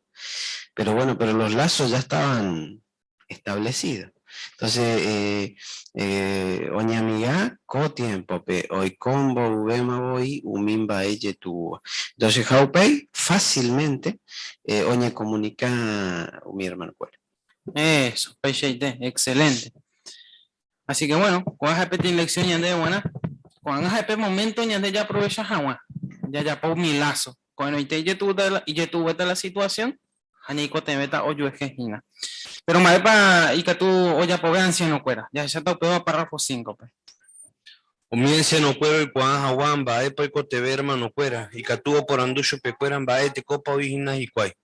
Pero bueno, pero los lazos ya estaban establecidos. Entonces, eh, eh, oñamiga ko tiempo-pe oiko mboyvéma voi umi mba'e jetu'úva. Entonces, ha upéi fácilmente eh, oñecomunica umi hermano-kuéra. Eso, peichaite, excelente. Así que bueno, ko'ã ha'e peteĩ lección ñandéve g̃uarã. Ko'ág̃a ha'e pe momento ñande jaaprovecha hag̃ua, jajapo umi lazo. Ko'ẽrõite ijetu'uvéta la situación ha ñaikotevẽta ojuehe hína. Pero mba'épa ikatu ojapove anciano-kuéra? Jahecháta upéva párrafo 5-pe. Umi anciano-kuéra oikuaa hag̃ua mba'épa oikotevẽ hermano-kuéra, ikatu oporandu chupekuéra mba'e tekópa oĩ hína hikuái.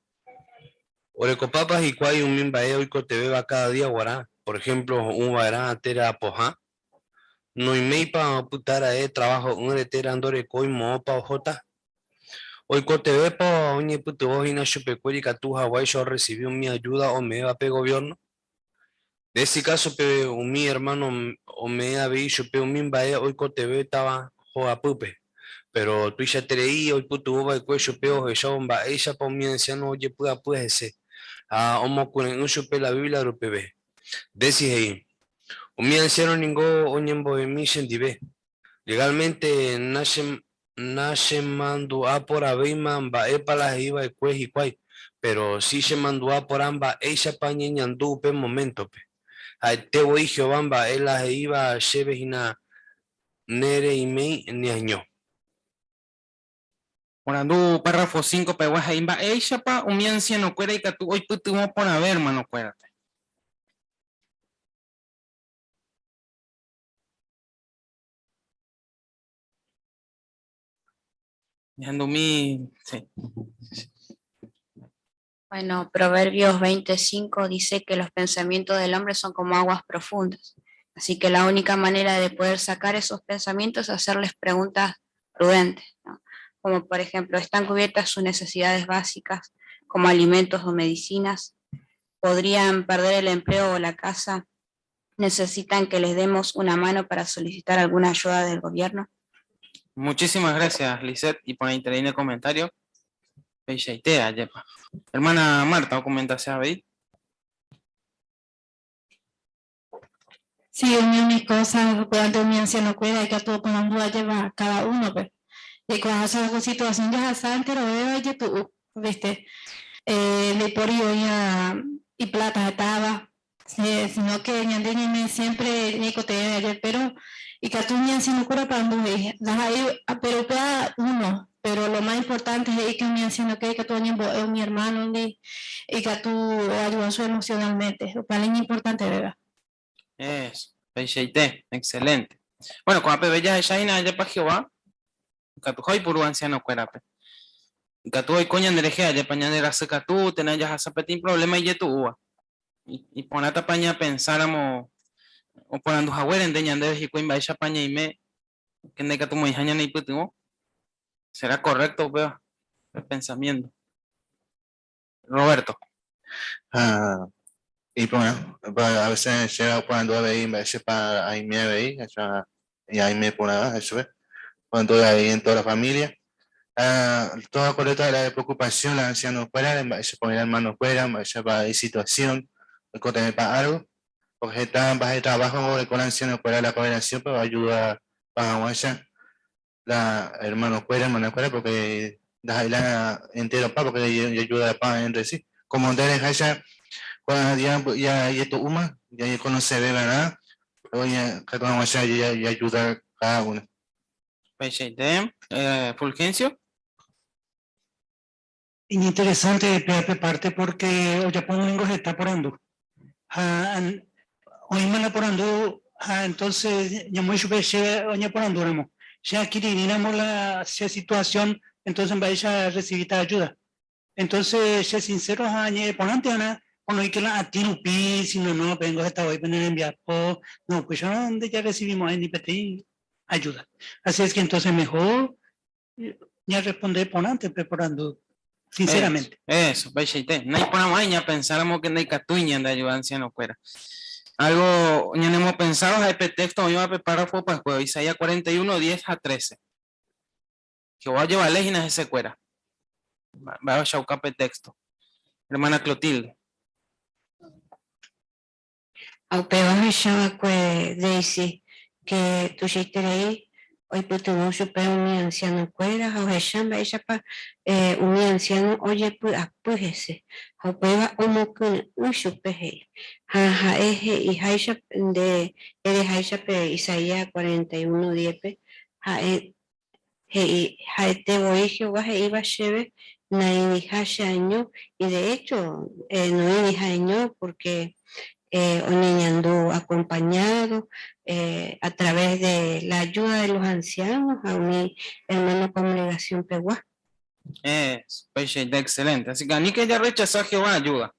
Orekopápa hikuái umi mba'e oikotevẽva káda día guarã, por ejemplo ho'u va'erã térã pohã? Noiméipa opyta ra'e trabajo'ỹre térã ndorekói moõpa ohóta? Oikotevẽpa oñepytyvõ hína chupekuéra ikatu haguáicha orresivi umi ajúda ome'ẽva pe goviérno? Desi kásope umi ermáno ome'ẽ avei chupe umi mba'e oikotevẽtava hogapýpe. Péro tuichaiterei oipytyvõ va'ekue chupe ohechávo mba'éichapa umi ansiáno ojepy'apy hese ha omokyre'ỹ chupe la Biblia rupive. Desi he'i, Umi ansiáno ningo oñembo'emi chendive. Legálmente nachemandu'a porãvéima mba'épa la he'i va'ekue hikuái, péro si chemandu'a porã mba'éichapa añeñandu upe moméntope. Ha'ete voi Jehová mba'e la he'íva chéve hína nereiméi neaño. Porandu párrafo 5 pegua he'i mba'éichapa umi ansianokuéra ikatu oipytyvõ porãve ermanokuérape. Ñahendumi, sí. Bueno, Proverbios 25 dice que los pensamientos del hombre son como aguas profundas. Así que la única manera de poder sacar esos pensamientos es hacerles preguntas prudentes, ¿no? Como por ejemplo, ¿están cubiertas sus necesidades básicas como alimentos o medicinas? ¿Podrían perder el empleo o la casa? ¿Necesitan que les demos una mano para solicitar alguna ayuda del gobierno? Muchísimas gracias, Lisette, y por ahí en el comentario. Peichaitea, yepa. Hermana Marta, o comentase avei. Sí, umi umi cosas upévante umi anciano-kuéra ikatu oporandu ajéva cada uno-pe. Jaikuaaháicha ko situación jahasa enterovéva ijetu'u, viste. Eh, ndaipóri oĩva iplata hetáva, sino que ñande ñaime siempre ñaikotevẽ aje, pero ikatu umi anciano-kuéra oporandu he'i, ndaha'éi, pero upéva uno, pero lo más importante he'i que umi anciano-kuéra ikatu oñembo'e umi hermano-ndi, ikatu oayuda chupe emocionalmente, upéva la iñimportantevéva. Eso, peichaite, excelente. Bueno, ko'ã peve jahecha hína ajépa Jehová ikatuha oipuru anciano-kuérape. Ikatu oiko ñanderehe ajépa ñanderasykatu térã jahasa peteĩ problema ijetu'úva. Iporãtapa ñapensáramo oporandu haguérente ñandéve hikuái mba'éichapa ñaime que ndaikatumoĩha ñaneipytyvõ? Será correcto upéva pe pensamiento? Roberto. Ha iporã, a veces che oporandu avei mba'éichapa aime avei, aime porãva chupe, oporandu avei en toda la familia. Ah, toda correcta la preocupación, la anciano fuera, se pone hermano fuera, se va situación, para algo, porque está bajo de trabajo con anciano fuera la congregación, pero ayuda para aguantar la hermano fuera, hermana fuera, porque la entero pa, porque ayuda pa entre sí. Como ustedes ya cuando ya ya ya esto uma, ya conoce ¿verdad? Oye, que vamos a ya ya ayuda cada uno. Pecheite, Fulgencio. Interesante pe parte porque ojapo ningo heta porandu. Ha oĩma porandu ha entonces ñamoĩ chupe che oñeporandúramo. Che akirirĩramo la che situación, entonces mba'éicha recibita ayuda. Entonces, che sincero ha añe'ẽporãnte'arã onoike la atĩ rupi, sino no, vengo heta voi pene rembiapo, no, pues yo donde ya recibimos ni peteĩ ayuda. Así es que entonces mejor ya responder porãnte pe porandu, sinceramente. Eso, pecheite. Naiporãmo'ãi ñapensáramo que ndaikatúi ñande ayuda anciano kuéra. Algo ñanemo pensado ha'e pe texto oĩva pe párrafo pascua, Isaías 41, 10 a 13. Jehová ojevale hína hesekuéra. Va a pe texto. Hermana Clotilde. Upéva ohechava'ekue Daisy que tuichaiterei oipytyvõ chupe umi anciano-kuéra ha ohecha mba'éichapa umi anciano ojepy'apy hese ha upéva omokyre'ỹ chupe he'i. Ha ha'e he'iháicha nde ereháicha pe Isaías 41 10-pe ha'e he'i ha'ete voi Jehová he'íva chéve naĩriha cheaño y de hecho noĩri ha'eño porque oñeñandu acompañado a través de la ayuda de los ancianos ha umi hermano congregación pegua. Eso, excelente. Así que ani que ella rechazó a Jehová ayuda.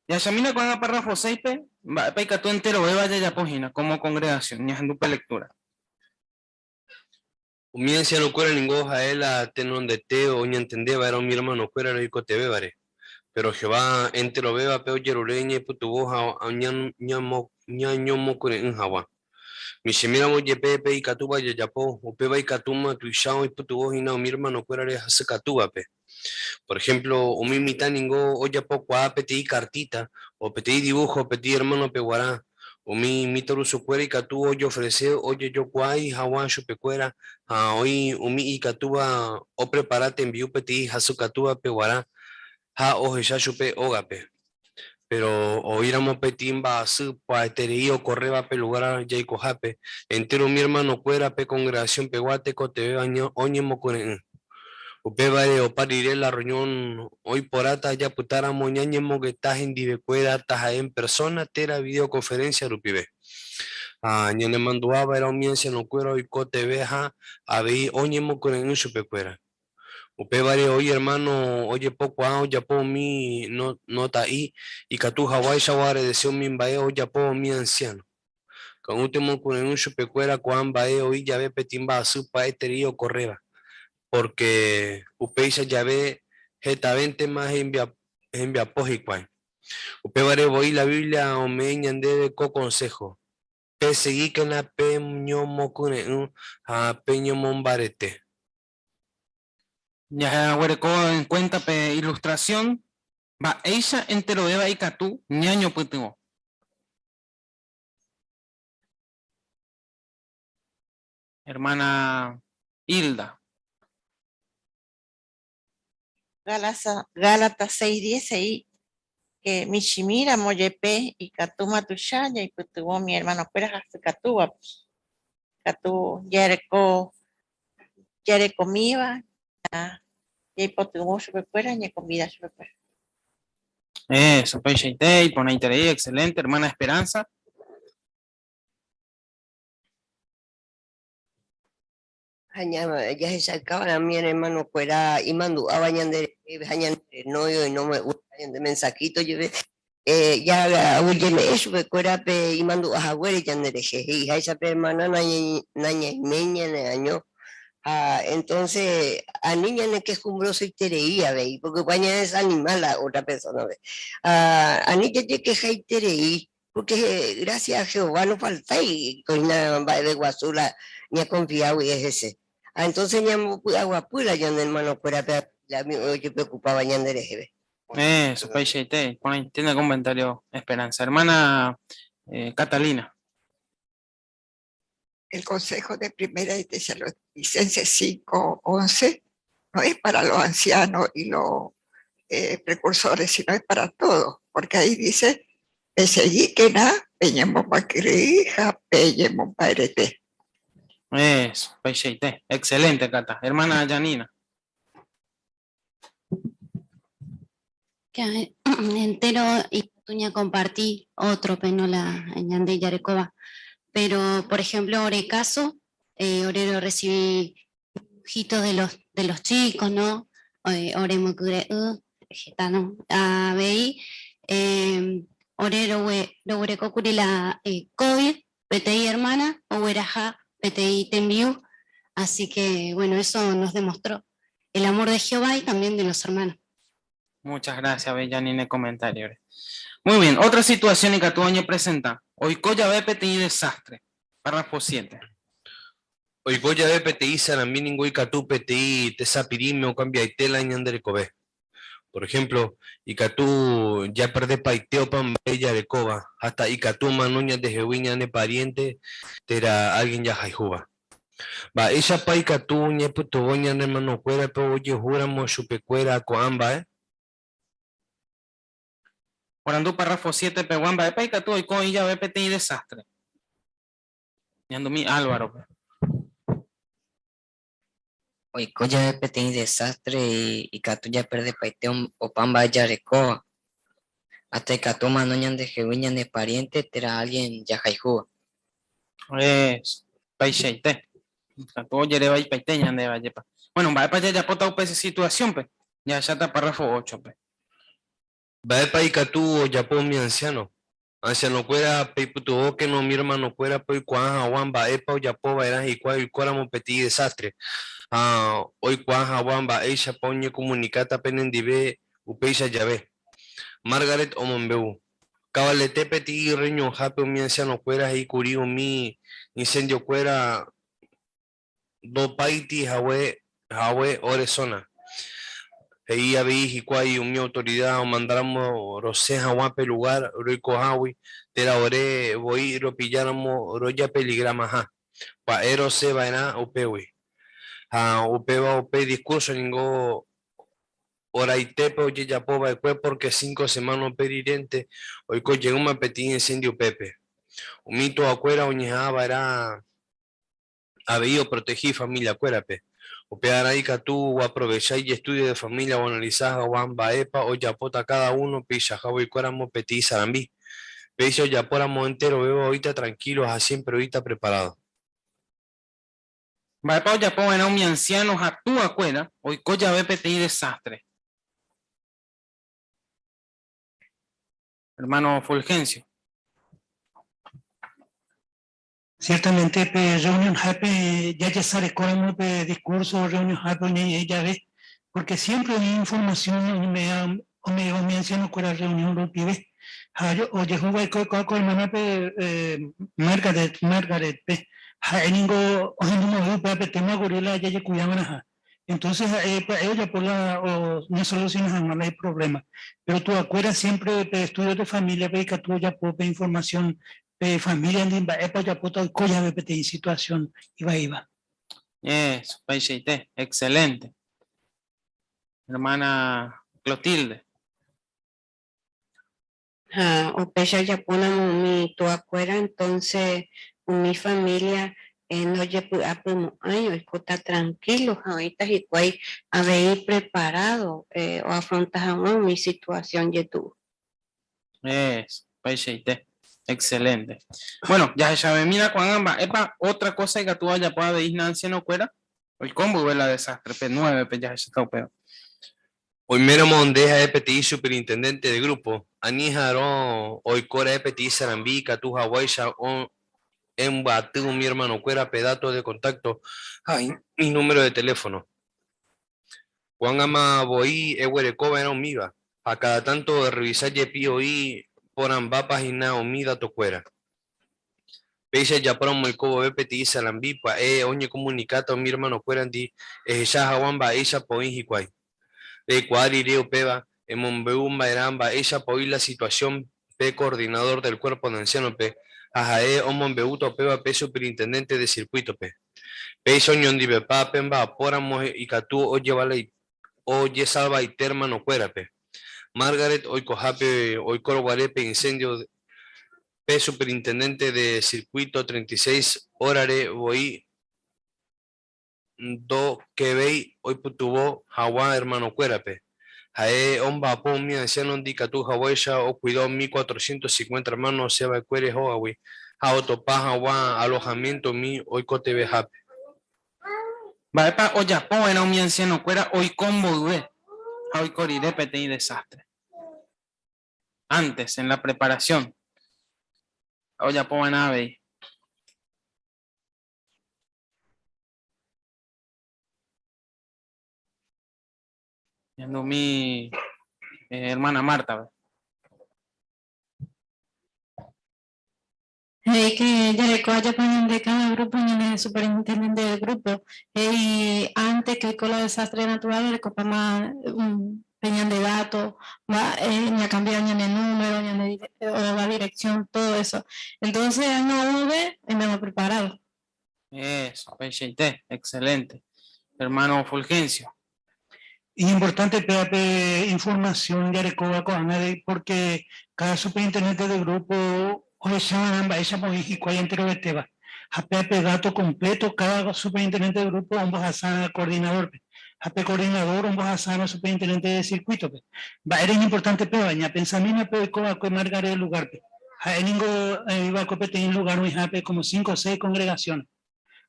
Jahechamína con párrafo 6 pe, mba'épa ikatu enterovéva jajapo hína como congregación, ñahendu pe lectura. Umi anciano-kuéra ningo ha'e la tenondete oñantendéva era umi hermano-kuéra roikotevẽvare. Pero Jehová enterovévape ojerure ñaipytyvõ ha ñañomokyre'ỹ hag̃ua. Michĩmíramo jepe pe ikatúva jajapo, upéva ikatúma tuicha oipytyvõ hína umi hermano-kuérare hasykatúvape. Por ejemplo, umi mitã ningo ojapokuaa peteĩ cartita o peteĩ dibujo peteĩ hermano-pe g̃uarã. Umi mitãrusukuéra ikatu ojeofrece ojejokuái hag̃ua chupekuéra ha oĩ umi ikatúva oprepara tembi'u peteĩ hasykatúvape g̃uarã ha ohecha chupe ógape. Pero oĩramo peteĩ mba'asy pya'eterei okorréva pe lugar jaikohápe, entero umi hermano-kuéra pe congregación pegua tekotevẽ oñemokyre'ỹ. Upévare opa rire la reunión oĩporãta japytáramo ñañemongeta hendivekuéra taha'e en persona térã videoconferencia rupive. Ha ñanemandu'ava'erã umi anciano-kuéra oikotevẽ ha avei oñemokyre'ỹ chupekuéra. Upévare oĩ hermano ojepokuaa ojapo umi nota'i ikatu hag̃uáicha oagradece umi mba'e ojapo umi anciano. Ko'ýte omokyre'ỹ chupekuéra ko'ã mba'e oĩ jave peteĩ mba'asy pya'eterei okorréva, porque upéicha jave hetavéntema hembiapo hikuái. Upévare voi la Biblia ome'ẽ ñandéve ko consejo: Peseguíkena peñomokyre'ỹ ha peñomombarete. Jaguereko en cuenta pe ilustración, mba'éicha enterovéva ikatu ñañopytyvõ. Hermana Hilda. Gálatas 6:10 he'i que michĩmíramo jepe ikatúma tuicha ñaipytyvõ mi hermano-kuéra hasykatúvape. Katu jareko jarekomíva jaipytyvõ chupekuéra ñakonvida chupekuéra. Eso, peichaite, iporãiterei, excelente, hermana Esperanza. Ha jahechaukáva mi hermano-kuéra imandu'áva ñande ha ñande novio y no me gusta ñande mensajito jepe ya aguyjeme'ẽ chupekuéra pe imandu'a haguére ñanderehe he'iháicha pe hermana nañaiméi ñaneaño ha entonces ani ñanequejumbrosoiterei avei porque upéva ñadesanima la otra persona-pe ani jajequejaiterei porque gracias a Jehová no faltái ko'ág̃a mba'eve guasu la ñaconfiágui hese. Ha entonces ñambopy'aguapy la ñane hermanokuérape la ojepreocupáva ñande reheve. Eso, upeichaite, iporãite ne comentario, Esperanza. Hermana eh, Catalina. El consejo de Primera de Tesalonicenses 5:11 no es para los ancianos y los eh, precursores, sino es para todos, porque ahí dice, pesegíquena, peñemombaquirija, peñemombaerete. Eso, upeichaite. Excelente, Cata. Hermana Janina. Que entero y tuña compartí otro penola en Ñande Yarecova. Pero, por ejemplo, ore caso, eh, orero recibí dibujitos de los chicos, ¿no? Eh, ore mocure, getano, a BI, eh, orero we, lo la eh, COVID, PTI hermana, o weraja, PTI tenbiu. Así que, bueno, eso nos demostró el amor de Jehová y también de los hermanos. Muchas gracias, Janina, el comentario. Muy bien, otra situación que tu año presenta. Oiko jave peteĩ desastre. Párrafo 7. Oiko jave peteĩ sarambi ningo ikatu peteĩ tesapirĩme okambiaite la ñande rekove. Por ejemplo, ikatu japerdepaite opa mba'e jarekóva, hasta ikatu omano ñandehegui ñane pariente térã alguien jahayhúva. Mba'éichapa ikatu ñaipytyvõ ñane hermanokuérape ojehúramo chupekuéra ko'ã mba'e? Porandu párrafo 7 pegua, mba'épa ikatu oiko oĩ jave peteĩ desastre. Ñandumi Álvarope. Oiko jave peteĩ desastre ikatu japerdepaite opa mba'e jarekóva, hasta ikatu omano ñandehegui ñane pariente térã alguien jahayhúva. Eso, upeichaite. Ikatu ojere vaipaite ñandéve ajépa. Bueno, mba'épa jajapóta upe situación-pe? Jahecháta párrafo 8-pe. Mba'épa ikatu ojapo umi ansiáno? Ansianokuéra, peipytyvõkena umi ermanokuérape oikuaa hag̃ua mba'épa ojapo va'erã hikuái oikóramo peteĩ desástre, ha oikuaa hag̃ua mba'éichapa oñekomunikáta penendive upéicha jave. Margaret omombe'u, Kavalete peteĩ rreunionhápe umi ansianokuéra he'i kuri umi insendiokuéra ndopáiti hague hague ore zona. He'i avei hikuái umi autorida omandáramo rosẽ haguã pe lugar roikohágui térã ore voi ropilláramo rojapeligramaha, pya'e rosẽ va'erã upégui. Ha upéva upe discurso ningo oraitépe ojejapo va'ekue pórke cinco semana upe rirénte oiko jeýma peteĩ incendio upépe. Umi tuakuéra oñeha'ã va'erã avei oprotehi ifamiliakuérape. Upearã ikatu oaprovecha ijestudio de familia oanalisa haguã mba'épa ojapóta káda uno peichaha oikóramo peteĩ sarambi. Péicha ojapóramo enterovéva oĩta trankílo ha siémpre oĩta preparádo. Mba'épa ojapo va'erã umi ansiáno ha tuakuéra oiko jave peteĩ desástre? Hermano Fulgencio. Ciertamente pe reunionhápe jajesarekóramo pe discurso reunionhápe oñeñe'ẽ jave, porque siempre oĩ información ome'ẽva umi ancianokuéra reunión rupive. Ha ojehu va'ekue ko'ã ko hermana-pe Margaret, Margaret-pe, ha'e ningo ohendumavy upéva pe tema kuri la jajekuiava'erãha. Entonces ha'e pya'e ojapo la ñasolusiona hag̃ua la iproblema. Pero tuakuéra siempre pe estudio de familia-pe ikatu ojapo pe información pe familia-ndi mba'épa ojapóta oiko jave peteĩ situación ivaíva. Eso, upeichaite. Excelente. Hermana Clotilde. Ha upéicha ojapóramo umi tuakuéra, entonce umi familia ndojepy'apymo'ãi, oikóta tranquilo ha oĩta hikuái avei preparado oafronta hag̃ua umi situación jetu'u. Eso, upeichaite. Excelente. Bueno, jahechavemína ko'ág̃a mba'épa otra cosa ikatúva ojapo avei hína ancianokuéra oiko mboyve la desastre, pe nuévepe jahecháta upéva. Oiméramo nde ha'e peteĩ superintendente de grupo, ani ha'arõ oiko ra'e peteĩ sarambi ikatu haguáicha embyaty umi hermanokuérape dato de contacto ha inúmero de teléfono. Ko'ág̃ama voi eguereko va'erã umíva, ha káda tánto errevisa jepi oĩ porãmbápa hína umi datokuéra. Péicha ejapóramo oiko vove peteĩ sarambi, pya'e oñekomunikáta umi hermanokuérandi ehecha haguã mba'éichapa oĩ hikuái. Reikuaa rire upéva, emombe'u mba'erã mba'éichapa oĩ la situación pe coordinador del cuerpo de anciano-pe ha ha'e omombe'úta upéva pe superintendente de circuito-pe. Péicha oñondivepa pe mba'apóramo ikatu ojesalvaite hermanokuérape. Margaret oikohápe oikórõguare pe incendio pe superintendente de circuito 36 órare voi ndokevéi oipytyvõ haguã hermanokuérape. Ha'e omba'apo umi anciano-ndi ikatu haguéicha okuida umi 450 hermano osẽva'ekuére hógagui ha otopa haguã alojamiento umi oikotevẽhápe. Mba'épa ojapova'erã umi ancianokuéra oiko mboyve ha oiko rire peteĩ desastre? Antes, en la preparación. Ojapova'erã avei. Ñandumi eh, hermana Marta. He'i que jareko ajapo ñande cada grupo ñane superintendente del grupo. He'i antes que oiko la desastre natural orekopáma pe ñande dato, mba'e ñakambia ñane número, ñane óga dirección, todo eso. Entonces oúve oiméma preparado. Eso, peichaite, excelente. Hermano Fulgencio. Iñimportante péva pe información jarekóva ko'ág̃a porque cada superintendente de grupo ohechava'erã mba'éichapa oĩ hikuái enterovetéva. Ha péva pe dato completo cada superintendente de grupo ombohasa coordinador-pe. Ha pe coordinador ombohasárõ superintendente de circuito-pe. Mba'ére iñimportante péva? Ñapensamína pe oikova'ekue Margaret lugar-pe. Ha'e ningo oĩva'ekue peteĩ lugar oĩhápe como cinco o seis congregaciones.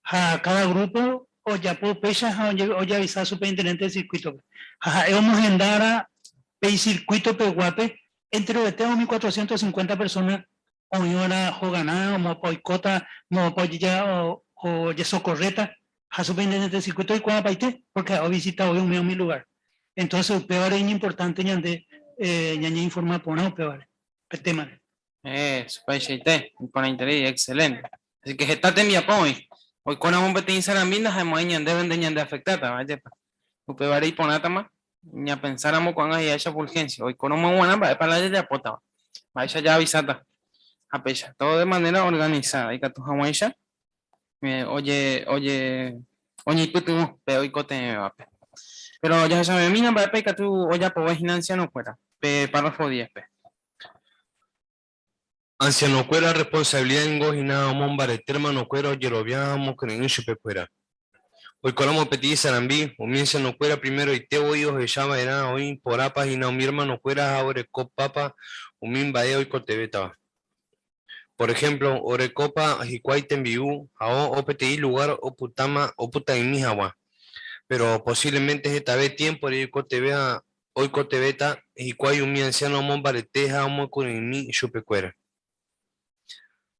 Ha káda grúpo ojapo upéicha ha ojeavisa superintendénte de sirkuítope. Ha ha'e omohendára pe isirkuíto peguápe enterovete umi 450 persóna oĩva'erã hogarã, moõpa oikóta, moõpa ojesokorréta. Ha superintendénte de sirkuíto oikuaapaite, pórke ha'e ovisita voi umi umi lugár. Entónse upévare iñimportánte ñande ñañeinforma porã upévare, pe témare. Eso, upeichaite, iporãiterei, excelente. Así que heta tembiapo oĩ. Oikóramo peteĩ sarambi ndaha'emo'ãi ñandéve nde ñandeafectáta, ajépa. Upévare iporãtama ñapensáramo ko'ág̃a he'iháicha Fulgencio, oikóramo g̃uarã mba'épa la jajapótava, mba'éicha jaavisáta. Ha péicha, todo de manera organizada, ikatu hag̃uáicha oje, oje, oñeipytyvõ pe oikotevẽvape. Pero jahechavemína mba'épa ikatu ojapove hína anciano-kuéra pe párrafo 10-pe. Ancianokuéra responsabilidad ningo hína omombarete hermanokuéra ojerovia ha omokyre'ỹ chupekuéra. Oikóramo peteĩ sarambi, umi ancianokuéra primeroite voi ohecha va'erã oĩ porãpa hína umi hermanokuéra ha orekopápa umi mba'e oikotevẽtava. Por ejemplo, orekópa hikuái tembi'u ha o peteĩ lugar opytáma opyta'imi haguã. Pero posiblemente hetave tiémpore oikotevẽ Oikotevẽta hikuái umi ansiáno omombarete ha omokyre'ỹmi chupekuéra.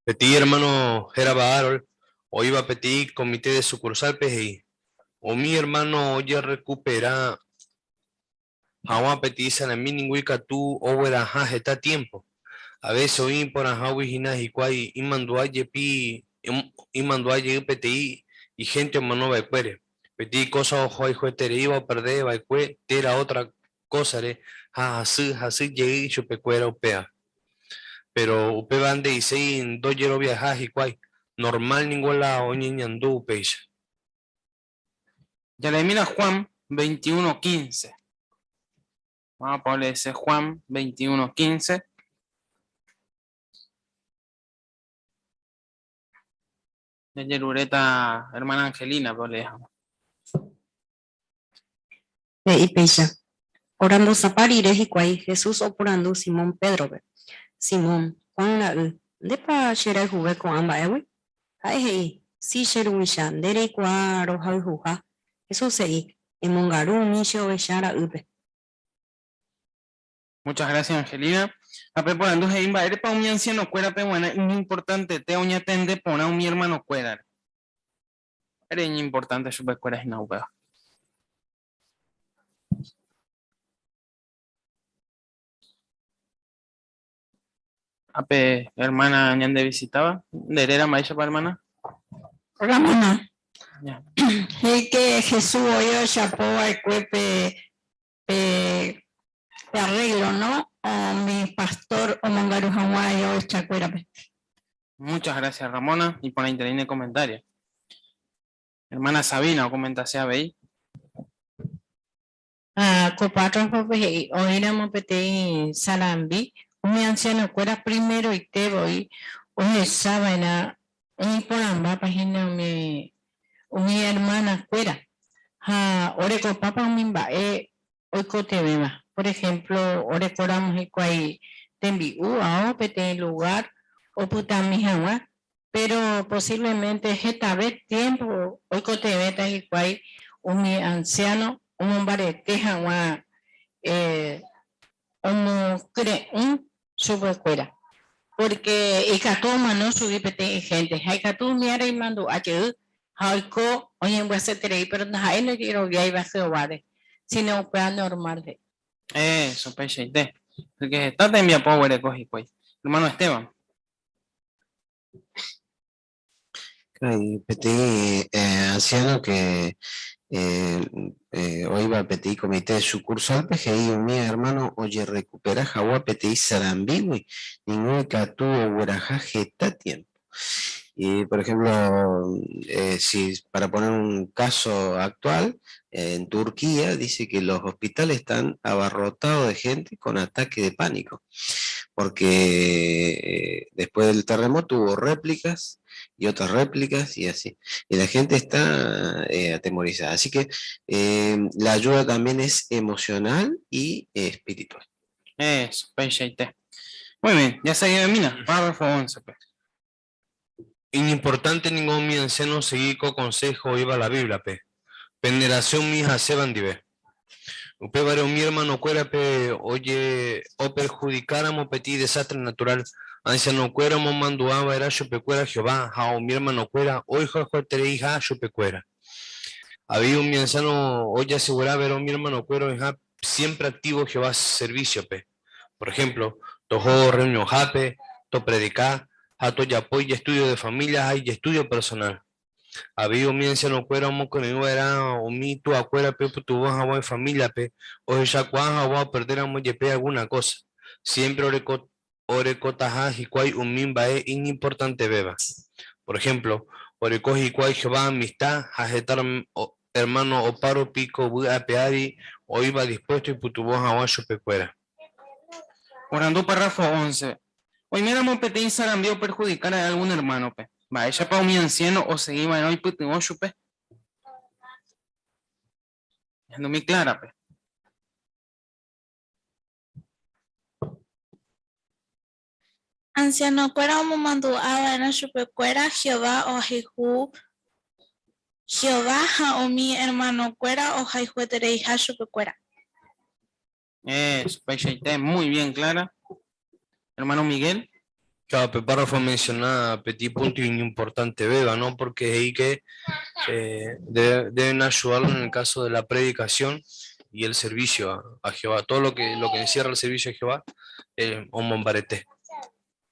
Peteĩ ermáno hérava Harold, oĩva peteĩ komite de sukursálpe he'i, Umi ermáno ojerrekupera hag̃ua peteĩ sarambi ningo ikatu ogueraha heta tiémpo. Avése oĩ iporãhágui hína hikuái imandu'a jepi imandu'a jey peteĩ ihénte omano va'ekuére. Peteĩ kósa ojoayhuetereíva operde va'ekue térã ótra kósare ha hasy hasy jey chupekuéra upéva. Péro upéva nde'iséi ndojeroviaha hikuái, normál ningo la oñeñandu upéicha. Jaleemína Juan 21:15. Vamos a leerse Juan 21:15. Jajeruréta hermana Angelina-pe olee hag̃ua. He'i péicha, Orambosapa rire hikuái, Jesús oporandu Simón Pédrope, Simón, Juan ra'y, ndépa che rayhuve ko'ã mba'égui? Ha'e he'i, Si, che Ruvicha, nde reikuaa rohayhuha. Jesús he'i, Emongaru umi che ovecha ra'ýpe. Muchas gracias Angelina. Ha pe porandu he'i mba'érepa umi ancianokuérape g̃uarã iñimportantete oñatende porã umi hermanokuérare. Mba'ére iñimportánte chupekuéra hína upéva? Ape hermana ñande visitaba. Nde réra mba'éichapa hermana? Ramona. Ya. He'i que Jesús voi ojapo va'ekue pe pe pe arreglo, no? Umi pastor omongaru hag̃ua ijovechakuérape. Muchas gracias Ramona iporãiterei ne comentario. Hermana Sabina okomentase avei. Ha ko párrafope he'i, Oĩramo peteĩ sarambi, umi ansianokuéra primeroite voi ohecha va'erã oĩ porãmbápa hína umi ermanakuéra ha orekopápa umi mba'e oikotevẽva. Por ehémplo, orekóramo hikuái tembi'u ao peteĩ lugár opytami hag̃ua, péro posívlemente hetave tiémpo oikotevẽta hikuái umi ansiáno omombarete hag̃ua omokyre'ỹ chupekuéra. Pórke ikatu omano chugui peteĩ hénte ha ikatu umi ára imandu'a jey ha oiko oñembyasyeterei, péro ndaha'éi ndojeroviáiva Jehováre, síno upéva normál he'i. Eso, peichaite. Pórke heta tembiapo oguereko hikuái. Hermano Esteban. Hay peteĩ anciano que oĩva peteĩ comité de sucursal-pe he'i umi hermano ojerrekupera hag̃ua peteĩ sarambígui ningo ikatu ogueraha heta tiempo. Y por ejemplo, si para poner un caso actual, en Turquía dice que los hospitales están abarrotados de gente con ataque de pánico, porque después del terremoto hubo réplicas y otras réplicas y así. Y la gente está atemorizada. Así que la ayuda también es emocional y espiritual. Eso, peichaite. Muy bien, ya se mina, párrafo 11. Pues. Iñimportante ningo umi anciano osegi ko consejo oĩva la Bíbliape, Pene rasẽ umi hasẽva ndive. Upévare umi ermanokuérape oje operhudikáramo peteĩ desástre naturál, ansianokuéra omomandu'a va'erã chupekuéra Jehová ha umi ermanokuéra oijoajuetereiha chupekuéra. Avei umi ansiáno ojasegura va'erã umi ermanokuéra oĩha siémpre aktívo Jehová servísiope. Por ehémplo, toho rreunionhápe, topredika ha tojapo ijestúdio de família ha ijestúdio personál. Avei umi ansianokuéra omokyre'ỹ va'erã umi ituakuérape oipytyvõ hag̃ua ifamíliape ohechakuaa hag̃ua operdéramo jepe algúna kósa, siémpre orekotaha hikuái umi mba'e iñimportantevéva. Por ehémplo, oreko hikuái Jehová amista ha heta ermáno opárupi ko yvy ape ári oĩva dispuésto oipytyvõ hag̃ua chupekuéra. Porandu párrafo 11. Oiméramo peteĩ sarambi operhudika ra'e algún ermánope, mba'éichapa umi ansiáno osegi va'erã oipytyvõ chupe? Ñahendumi Clárape. Ansianokuéra omomandu'a va'erã chupekuéra Jehová ohayhu Jehová ha umi ermanokuéra ohayhuetereiha chupekuéra. Eso, upeichaite, muy bien, Clara. Hermano Miguel. Claro, pe párrafo menciona peteĩ punto iñimportantevéva, ¿no? Porque he'i que eh, deben ayudarlo en el caso de la predicación y el servicio a Jehová. Todo lo que, lo que encierra el servicio a Jehová, eh, omombarete.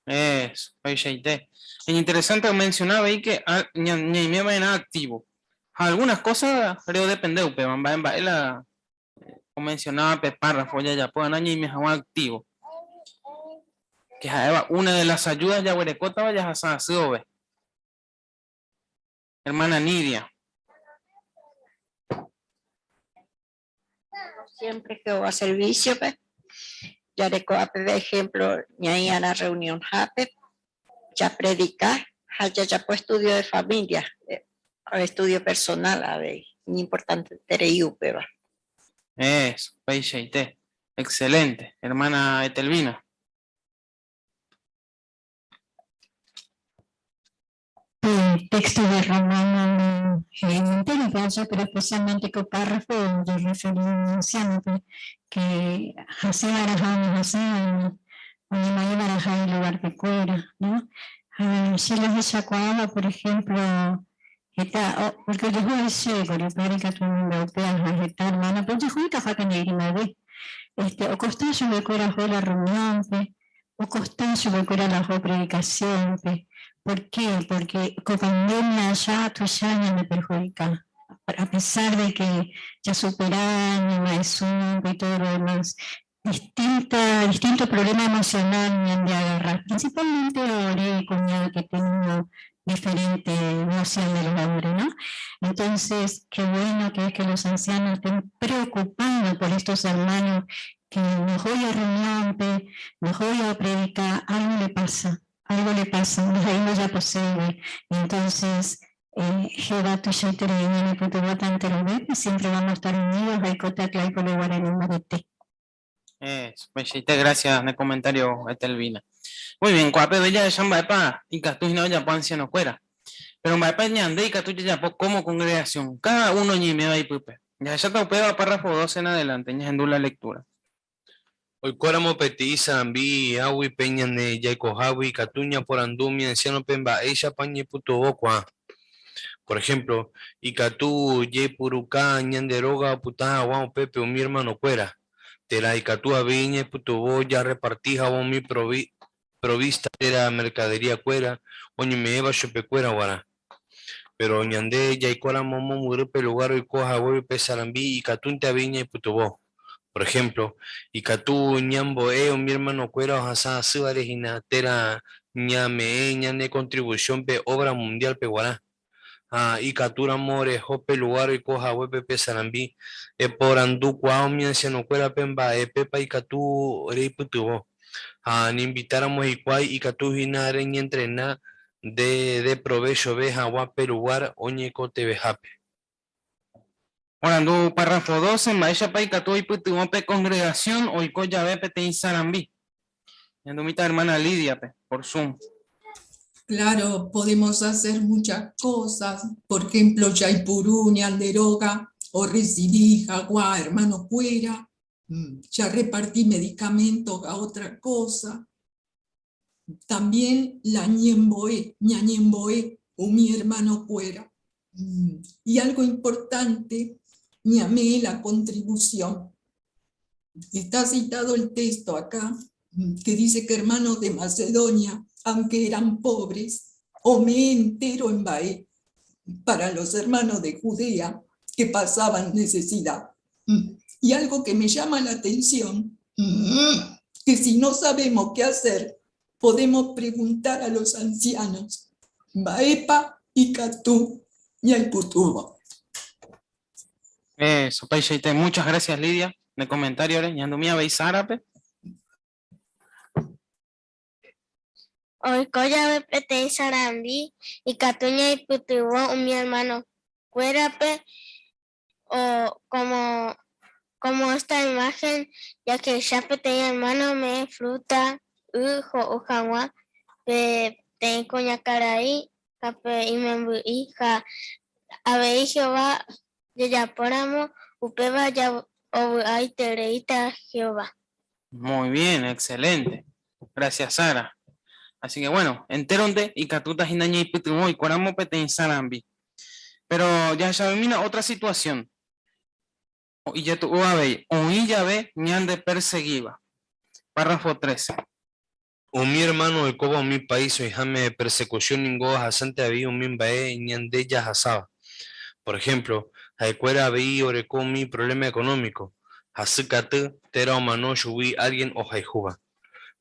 Eso, upeichaite. Iñinteresante omencionaba ahí que ah, ñaime va'erã activo. Algunas cosas creo depende upéva, mba'e mba'e la omencionaba pe párrafo jajapo va'erã ñaime hag̃ua activo. Que ha'éva una de las ayudas jaguerekótava jahasa asy vove. Hermana Nidia. Siempre Jehová servicio-pe, jareko apeve ejemplo ñaĩ ára reunión-hápe, japredika ha jajapo estudio de familia, estudio personal avei, iñimportanteterei upéva. Eso, upeichaite. Excelente. Hermana Etelvina. Pe texto de Romano he'i entéro péicha, pero especialmente ko párrafo ojerreferi umi ansiánope, ke hasẽ va'erãha umi hasẽvandi, oñemoĩ va'erãha ilugarpekuéra, no? Ha che la ahechakuaáva, por ejemplo, heta, porque ojehu oĩ chéve kuri, upévare ikatu amombe'u péva ha heta hermano-pe ojehúita ha pende irĩmave, este, okosta chupekuéra oho la reunión-pe. Okosta chupekuéra la oho predicación-pe. Por qué? Porque ko pandemia aja tuicha ñandeperhudika. A pesar de que jasupera ñama'ẽ Zoom-pe y todo lo demás, distinta, distinto problema emocional ñandeagarra. Principalmente ore kuña que tengo diferente noción de los hombres, ¿no? Entonces, qué bueno que es que los ancianos estén preocupando por estos hermanos que ndohói a reunión-pe, ndohói a predica, algo le pasa, algo le pasa, ndaha'éi ndojaposéigui. Entonces, Jehová tuichaiterei ñanepytyvõta enterovépe, siempre vamos a estar unidos jaikóta Claypole Guarani mbarete. Upeichaite, gracias ne comentario, Etelvina. Muy bien, ko'ápe jahecha mba'épa ikatu hína ojapo anciano-kuéra. Pero mba'épa ñande ikatu jajapo como congregación, cada uno ñaiméva ipype. Jahecháta upéva párrafo 12 en adelante, ñahendu la lectura. Oikóramo peteĩ sarambi águi pe ñane jaikohágui ikatu ñaporandu umi anciano-pe mba'éichapa ñaipytyvõkuaa. Por ejemplo, ikatu jaipuruka ñande róga opyta haguã upépe umi hermano-kuéra, térã ikatu avei ñaipytyvõ jarreparti haguã umi provista térã mercadería-kuéra oñeme'ẽva chupekuéra guarã. Péro ñande jaikóramo mombyry pe lugár oiko haguégui pe sarambi ikatúnte avei ñaipytyvõ. Por ehémplo, ikatu ñambo'e umi ermanokuéra ohasa asývare hína térã ñame'ẽ ñane kontrivusión pe óvra mundiálpe guarã. Ha ikatúramo reho pe lugár oiko haguépe pe sarambi, eporandukuaa umi ansianokuérape mba'épepa ikatu reipytyvõ. Ha neinvitáramo hikuái ikatu hína reñentrena nde deprovechove hag̃ua pe lugár oñekotevẽhápe. Porandu párrafo 12, Mba'éichapa ikatu oipytyvõ pe kongregasión oiko jave peteĩ sarambi? Ñandumíta hermana Lidia-pe, por Zoom. Claro, podemos hacer muchas cosas, por ejemplo, jaipuru ñande róga, orrecibi hag̃ua hermano-kuéra, jarreparti medicamentos a otra cosa. También la ñembo'e, ñañembo'e umi hermano-kuéra. Y algo importante, ñame'ẽ la contribución. Está citado el texto acá que dice que hermanos de Macedonia, aunque eran pobres, ome'ẽ entero mba'e para los hermanos de Judea que pasaban necesidad. Y algo que me llama la atención, que si no sabemos qué hacer, podemos preguntar a los ancianos, Mba'épa ikatu ñaipytyvõ. Eso, upeichaite. Muchas gracias, Lidia. Ne comentario-re, ñandumi avei Sara-pe. Oiko jave peteĩ sarambi ikatu ñaipytyvõ umi hermano-kuérape o como como esta imagen jahecha peteĩ hermano ome'ẽ fruta y ho'u hag̃ua peteĩ kuñakarai ha pe imemby'i ha avei Jehová jajapóramo upéva ovy'aitereíta Jehová. Muy bien, excelente. Gracias, Sara. Así que bueno, entéronte ikatúta hína ñaipytyvõ oikóramo peteĩ sarambi. Pero jahechavemína otra situación ijetu'u avei, oĩ jave ñandepersegíva. Párrafo 13. Umi ermáno oikóva umi país oĩháme persekusión ningo ohasánte avei umi mba'e ñande jahasáva. Por ehémplo, ha'ekuéra avei oreko umi provléma ekonómiko, hasykatu térã omano chugui álgien ohayhúva.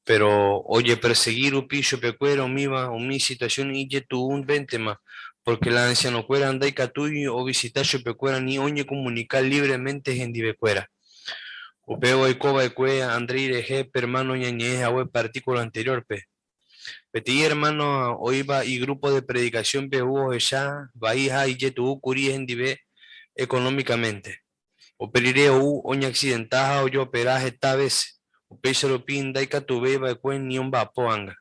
Péro ojepersegi rupi chupekuéra umíva umi situasión ijetu'uvéntema, pórke la ansianokuéra ndaikatúi ovisita chupekuéra ni oñekomunika lívremente hendivekuéra. Upéva oiko va'ekue Andréi rehe pe ermáno ñañe'ẽ hague pe artíkulo anteriórpe. Peteĩ ermáno oĩva igrúpo de predikasiónpe ou ohecha vai ha ijetu'u kuri hendive ekonómikamente. Upe rire ou oñaksidenta ha ojoopera heta vése, upéicha rupi ndaikatuvéi va'ekue ni omba'apo anga.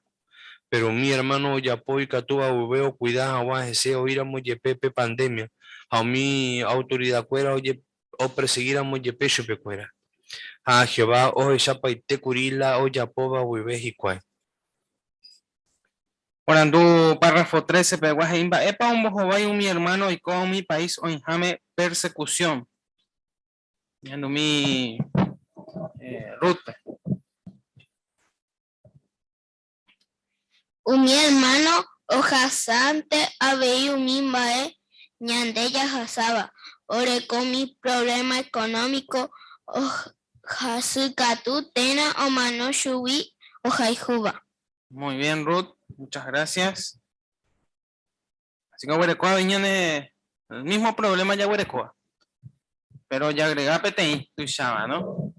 Péro umi ermáno ojapo ikatúva guive okuida hag̃ua hese oĩramo jepe pe pandémia ha umi autoridakuéra opersegíramo jepe chupekuéra. Ha Jehová ohechapaite kuri la ojapóva guive hikuái. Porandu párrafo 13 pegua he'i mba'épa ombohovái umi ermáno oikóva umi país oĩháme persekusión. Ñandumi Rútpe. Umi ermáno ohasánte avei umi mba'e ñande jahasáva, oreko umi provléma ekonómiko, hasykatu térã omano chugui ohayhúva. Muy bien, Ruth, muchas gracias. Así que guerekoa viñane el mismo problema ya guerekoa. Pero ya agrega peteĩ tuicháva, ¿no?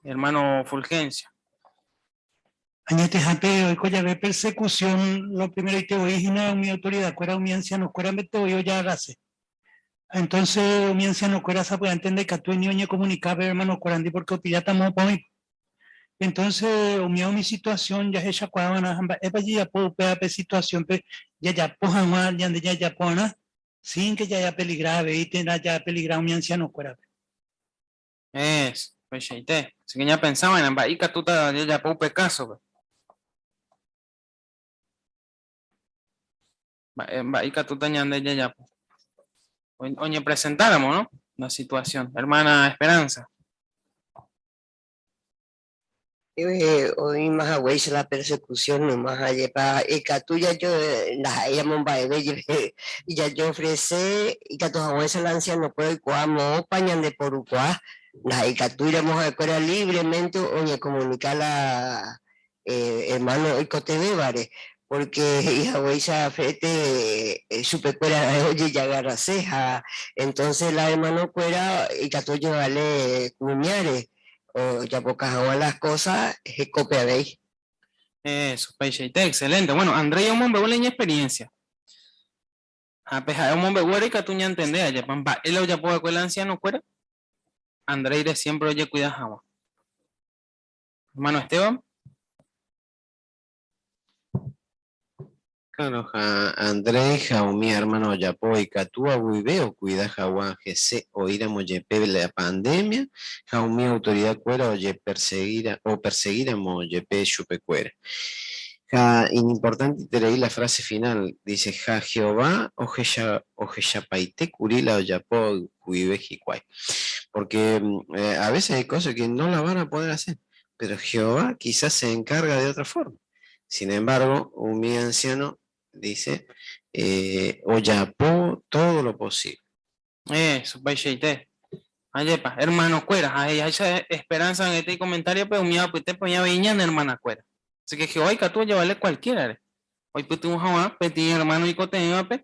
Hermano Fulgencio. Añetehápe oiko jave persecución, lo primeroite voi hína umi autoridad-kuéra, umi anciano-kuéra mbete voi ojagarrase. Entonces umi anciano-kuéra sapy'ánte ndaikatúi ni oñecomunica pe hermano-kuérandi porque opilláta moõpa oĩpa. Entonces umíva umi situación jahechakuaava'erã ha mba'épa jajapo upéva pe situación-pe jajapo hag̃ua ñande jajapo'arã sin que jajapeligra avei térã jaapeligra umi anciano-kuérape. Eso, peichaite. Así que ñapensava'erã mba'e ikatúta jajapo upe kásope. Mba'e, mba'e ikatúta ñande jajapo. Oñepresentáramo, ¿no? La situación. Hermana Esperanza. Oĩma haguéicha la persecución yma ha jepa ikatu jajo ndaha'éiramo mba'eve jepe jajeofrece ikatu haguéicha la ancianokuéra oikuaa moõpa ñandeporukuaa, ndaha'eikatúiramo ha'ekuéra libremente oñecomunica la hermano oikotevẽvare, porque he'i haguéicha fete chupekuéra raẽ ojejagarrase ha entonces la hermanokuéra ikatu ojevale kuñáre ojapoka hag̃ua las cosas hekópe avei. Eso, peichaite, excelente. Bueno, Andrei omombe'u la iñexperiencia. Ha pe ha'e omombe'úvare ikatu ñantende ajépa mba'e la ojapo va'ekue la anciano-kuéra, Andréire siempre ojekuida hag̃ua. Hermano Esteban. Claro, ha Andrei ha umi hermano ojapo ikatúva guive okuida haguã hese oĩramo jepe la pandemia ha umi autoridad-kuéra operseguíramo jepe chupekuéra. Ha iñimportanteterei la frase final, dice, Ha Jehová ohechapaite kuri la ojapo guive hikuái. Porque a veces hay cosas que no la van a poder hacer, pero Jehová quizás se encarga de otra forma. Sin embargo, umi anciano dice, ojapo todo lo posible. Eso, upeichaite. Ajépa, hermano-kuéra, ha he'iháicha Esperanza angete ikomentário-pe umi apytépe oĩ avei ñane hermana-kuéra. Así que Jehová ikatu ojevale cualquiera-re oipytyvõ hag̃ua peteĩ hermano oikotevẽvape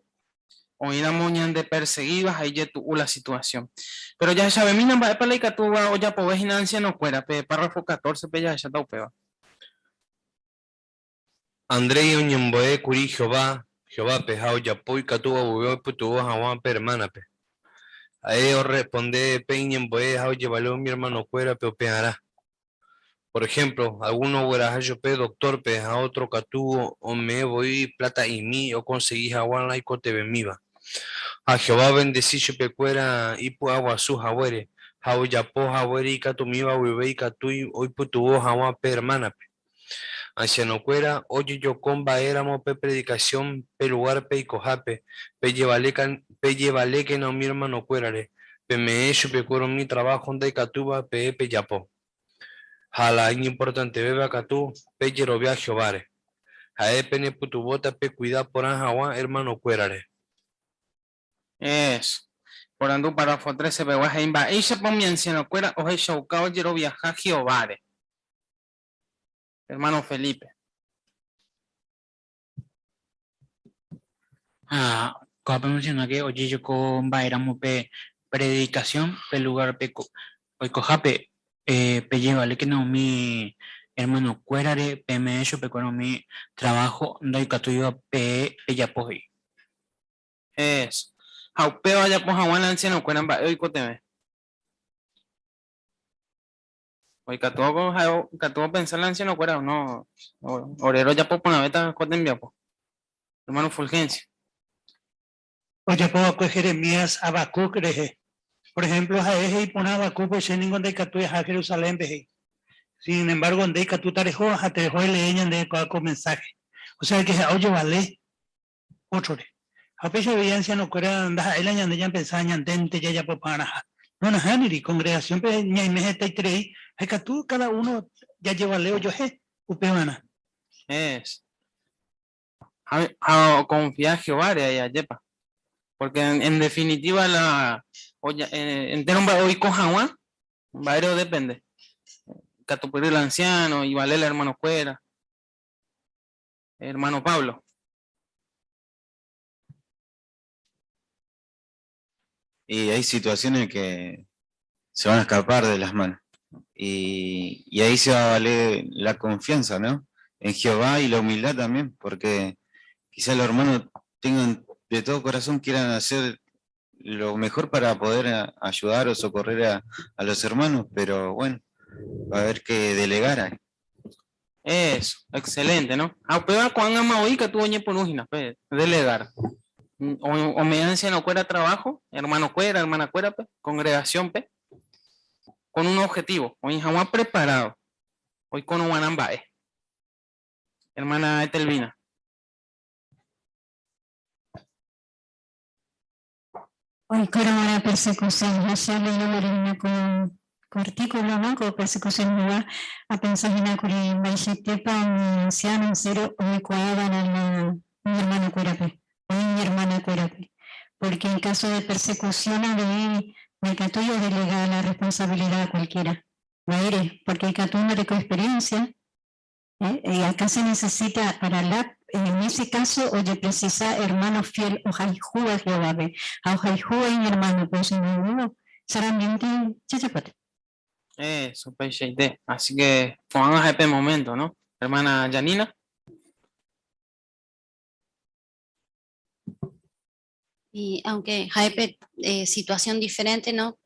oĩramo ñandepersegíva ha ijetu'u la situación. Pero jahechavemína mba'épa la ikatúva ojapove hína anciano-kuéra, pe párrafo 14-pe jahecháta upéva. Andrei oñembo'e kuri Jehová, Jehovápe ha ojapo ikatúva guive oipytyvõ hag̃ua pe ermánape. Ha'e orresponde pe iñembo'e ha ojevale umi ermanokuérape upearã. Por ehémplo, algúno ogueraha chupe doktórpe ha ótro katu ome'ẽ voi plata'imi okonsegi hag̃ua la oikotevẽmíva. Ha Jehová ovendesi chupekuéra ipy'aguasu haguére ha ojapo haguére ikatumíva guive ikatu oipytyvõ hag̃ua pe ermánape. Ansianokuéra ojejoko mba'éramo pe predikasión pe lugár peikohápe, pejevalékena umi ermanokuérare, peme'ẽ chupekuéra umi traváho ndaikatúva peẽ pejapo. Ha la iñimportantevéva katu, pejerovia Jehováre. Ha'e penepytyvõta pekuida porã hag̃ua ermanokuérare. Eso. Porandu párrafo 13 pegua he'i mba'éichapa umi ansianokuéra ohechauka ojeroviaha Jehováre. Hermano Felipe. Ha ko'ápe menciona que ojejoko mba'éramo pe predicación pe lugar pe oikohápe pejevalékena umi hermanokuérare peme'ẽ chupekuéra umi trabajo ndaikatúiva peẽ pejapo he'i. Eso. Ha upéva ojapo hag̃ua la ancianokuéra mba'e oikotevẽ. Ikatu opensa la ancianokuéra no, ore rojapo porãvéta ko tembiapo. Hermano Fulgencio. Ojapo va'ekue Jeremías Habacuc rehe. Por ejemplo, ha'e he'i porã Habacucpe, Che ningo ndaikatúi aha Jerusalénpe, he'i. Sin embargo, nde ikatúta reho ha tereho elee ñande kóva ko mensaje. O sea que ha'e ojevale ótrore. Ha upéicha avei ansianokuéra ndaha'éi la ñande ñapensa ñandénte jajapo porãha. No, nahániri, kongregasiónpe ñaime hetaiterei ha ikatu káda uno. Jajevale ojuehe upevarã. Es. Ha oconfia Jehováre ahí ajépa. Porque en definitiva la oja, entero mba'e oiko hag̃ua mba'ére odepende. Katupyry el anciano, ivale la hermano-kuéra. Hermano Pablo. Y hay situaciones que se van a escapar de las manos. Y, y ahí se va a valer la confianza, ¿no? En Jehová y la humildad también, porque quizás los hermanos tengan de todo corazón, quieran hacer lo mejor para poder ayudar o socorrer a los hermanos, pero bueno, va a haber que delegar ahí. Eso, excelente, ¿no? Ha upéva ko'ág̃ama oĩ katu oñepyrũ hína, pe, delegar. O, ome'ẽ anciano-kuéra trabajo, hermano-kuéra, hermana-kuérape, congregación-pe, con un objetivo, oĩ hag̃ua preparado, oikórõ g̃uarã mba'e. Hermana Etelvina. Oikórõ g̃uarã persecución, ha che aleíma ko, ko artículo, ¿no? Ko persecución rehegua, apensa hína kuri mba'eichaitépa umi anciano en serio oikuaáva'erã la umi hermano-kuérape, oĩ hermana-kuérape. Porque en caso de persecución avei ndaikatúi odelega la responsabilidad a cualquiera. Mba'ére, porque ikatu ndareko experiencia, ¿eh? Y acá se necesita para la, en ese caso ojeprecisa hermano fiel ohayhúva Jehovápe ha ohayhúva iñermánope, osino sarambiénte chachapáta. Eso, peichaite. Así que ko'ág̃a ha'e pe momento, ¿no? Hermana Janina. Y aunque ha'e situación diferente, ¿no?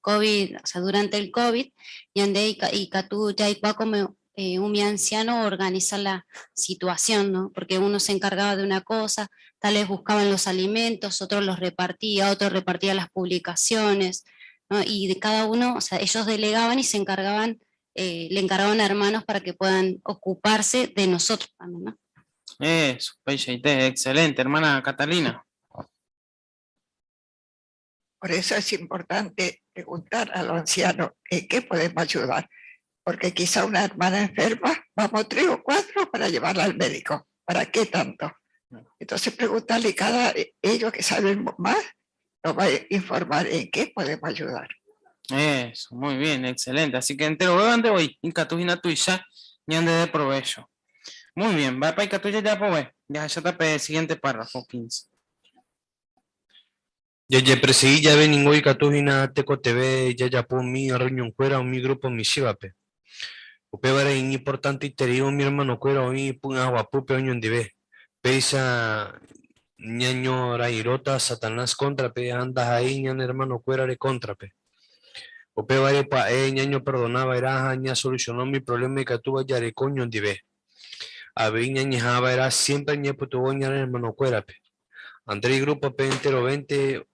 COVID, o sea, durante el COVID, ñande ikatu jaikuaa como umi anciano organizar la situación, ¿no? Porque uno se encargaba de una cosa, tal vez buscaban los alimentos, otros los repartía, otro repartía las publicaciones, ¿no? Y de cada uno, o sea, ellos delegaban y se encargaban, le encargaban a hermanos para que puedan ocuparse de nosotros también, ¿no? Eso, peichaite, excelente, hermana Catalina. Por eso es importante preguntar a los ancianos en qué podemos ayudar, porque quizá una hermana enferma, vamos tres o cuatro para llevarla al médico. ¿Para qué tanto? Entonces preguntarle cada ellos que saben más, nos va a informar en qué podemos ayudar. Eso, muy bien, excelente. Así que entero de hoy, ikatu hína tuicha, ñande de provecho. Muy bien, va pa ikatu jajapove. Ya ya el siguiente párrafo 15. Jajepersegui jave ningo ikatu hína tekotevẽ jajapo umi reunión-kuéra umi grupo michĩvape. Upévare iñimportanteiterei umi hermano-kuéra oĩ py'aguapýpe oñondive. Péicha ñañorairõta Satanás cóntrape ha ndaha'éi ñane hermano-kuérare cóntrape. Upévare pya'e ñañoperdonava'erã ha ñasoluciona umi problema ikatúva jareko oñondive. Avei ñañeha'ãva'erã siempre ñaipytyvõ ñane hermano-kuérape. Andrei grupo-pe enterovénte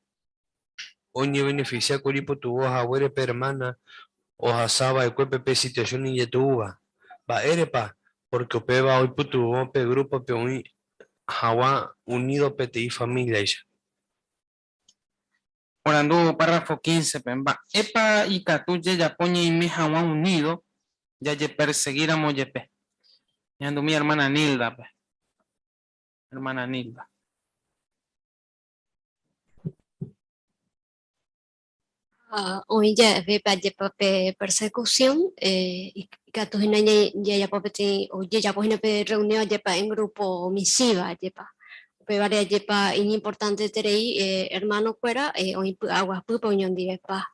oñebeneficiákuri oipytyvõ haguére pe hermana ohasava'ekuépe pe situación ijetu'úva. Mba'érepa? Porque upéva oipytyvõ pe grupo-pe oĩ hag̃ua unido peteĩ familia-icha. Porandu párrafo 15-pe. Mba'épa ikatu jajapo ñaime hag̃ua unido jajeperseguíramo jepe. Ñandumi hermana Nilda-pe. Hermana Nilda. Oĩ jave ajépa pe persecución ikatu hína jajapo peteĩ ojejapo hína pe reunión ajépa en grupo michĩva ajépa upévare ajépa iñimportanteterei hermano-kuéra oĩ py'aguapýpe oñondivepa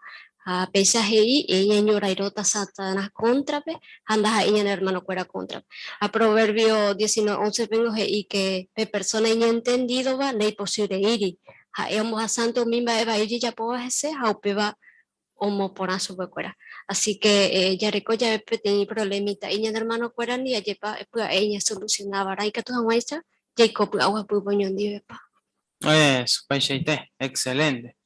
ha péicha he'i ñañorairõta Satanás cóntrape ha ndaha'éi ñane hermano-kuéra cóntrape. Ha Proverbio 19:11 pengo he'i que pe persona iñentendídova ndaipochyreíri ha'e ombohasánte umi mba'e vai ojejapóva hese ha upéva omoporã chupekuéra. Así que jareko jave peteĩ problemita'i ñane hermano-kuérandi ajépa pya'e ñasolucionava'erã ikatu hag̃uáicha jaiko py'aguapýpe oñondivepa. Eso, peichaite, excelente.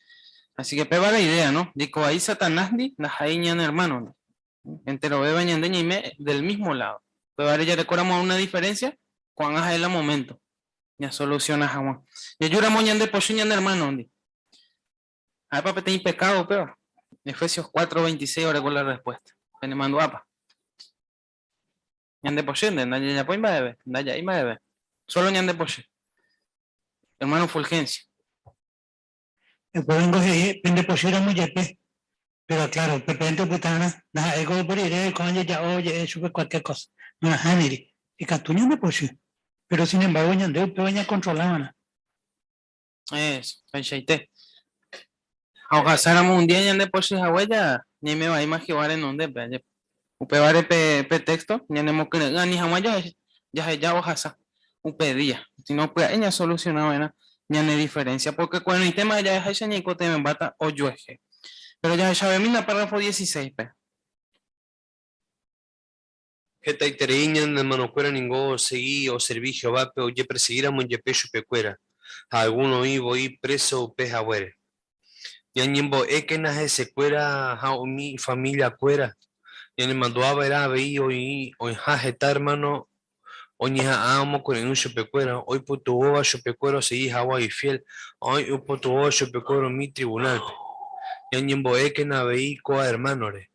Así que péva la idea, ¿no? Jaiko vai Satanás-ndi ndaha'éi ñane hermano-ndi. Enterovéva ñande ñaime del mismo lado. Upévare jarekóramo una diferencia, ko'ág̃a ha'e la momento ñasoluciona hag̃ua. Jajúramo ñande pochy ñane hermano-ndi. Ha'épa peteĩ pecado upéva. Efesios 4:26 oreko la respuesta. Penemandu'ápa. Ñandepochy, ndajajapói mba'eve, ndaja'éi mba'eve. Solo ñandepochy. Hermano Fulgencio. Upéva ningo he'i pendepochýramo jepe, pero claro, pepénte opytárã, ndaha'éiko upe rire oiko ojeja'o oje'e chupe cualquier cosa. Nahániri, ikatu ñandepochy, pero sin embargo ñande upéva ñakontrolava'erã. Eso, peichaite. Ha ohasáramo un día ñandepochy hague ja ñaime vaíma Jehová renondépe, ajepa. Upévare pe, pe texto ñanemokyre'ỹ ani hag̃ua jaheja ohasa upe día, sino pya'e ñasolusiona va'erã ñane diferencia, porque ko'ẽrõitéma jaheháicha ñaikotevẽmbáta ojuehe. Pero jahechavemína párrafo 16-pe. Hetaiterei ñane hermanokuéra ningo osegi oservi Jehovápe ojepersegíramo jepe chupekuéra, ha algúno oĩ voi préso upe haguére. Ñañembo'ékena hesekuéra ha umi ifamiliakuéra. Ñanemandu'a va'erã avei oĩha heta ermáno oñeha'ã omokyre'ỹ chupekuéra, oipytyvõva chupekuéra osegi hag̃ua ifiél ha oipytyvõva chupekuéra umi trivunálpe. Ñañembo'ékena avei ko'ã ermánore.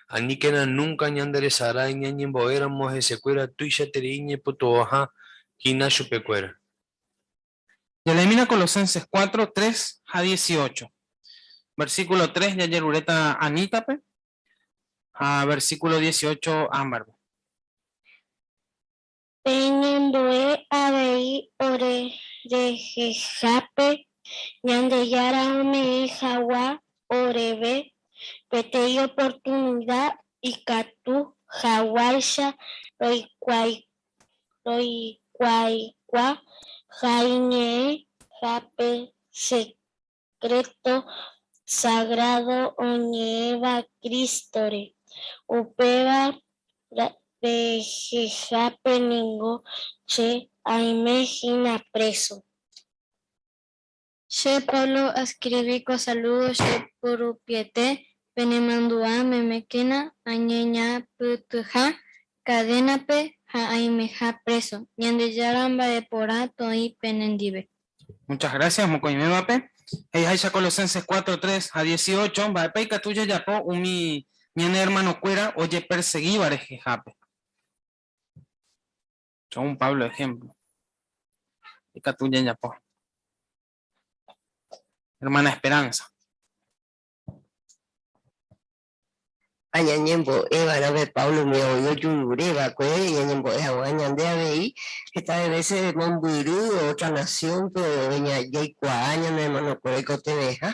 Aníkena núnka ñanderesarái ñañembo'éramo hesekuéra tuichaiterei ñaipytyvõha hína chupekuéra. Jaleemína Colosenses 4, 3 ha 18. Versículo 3 jajeruréta Anítape ha versículo 18 Ámbarpe. Peñembo'e avei ore rehehápe Ñandejára ome'ẽ hag̃ua oréve peteĩ oportunida ikatu hag̃uáicha roikuaauka ha iñe'ẽ ha pe sekréto sagrádo oñe'ẽva Crístore. Upéva rehehápe ningo che aime hína préso. Che, Pablo, askrivi ko salúdo che porupiete, penemandu'a memékena añeñapytỹha kadénape ha aimeha préso. Ñandejára mba'eporã toĩ penendive. Muchas gracias, mokõivévape. He'iháicha Colosenses 4, 3 ha 18, mba'épa ikatu jajapo umi ñane ermanokuéra ojepersegíva rehehápe? Según Pablo ejemplo. Ikatu jajapo. Hermana Esperanza. Ha ñañembo'e va'erã pe Pablo umi voi ojurure va'ekue ñañembo'e hag̃ua ñande avei heta vése mombyry ótra nasiónpe jaikuaa ñane ermanokuéra oikotevẽha,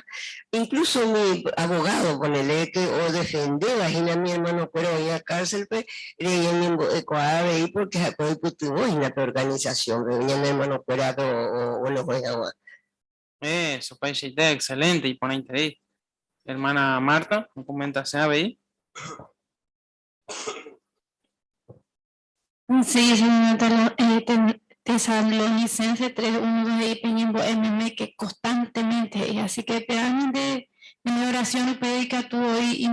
inkluso umi avogádo ponele ke odefendéva hína umi ermanokuéra oĩva kárselpe re ñañembo'ekuaa avei pórke ha'ekuéra oipytyvõ hína pe organisasiónpe ñane ermanokuérape onohẽ hag̃ua. Eso, upeichaite, excelente, iporãiterei. Hermana Marta, okomentase avei. Sí, señor Tesalonicense 3, 1, 2 he'i peñembo'e meméke constantemente he'i. Así que pe ñande ñane oración upe ikatu voi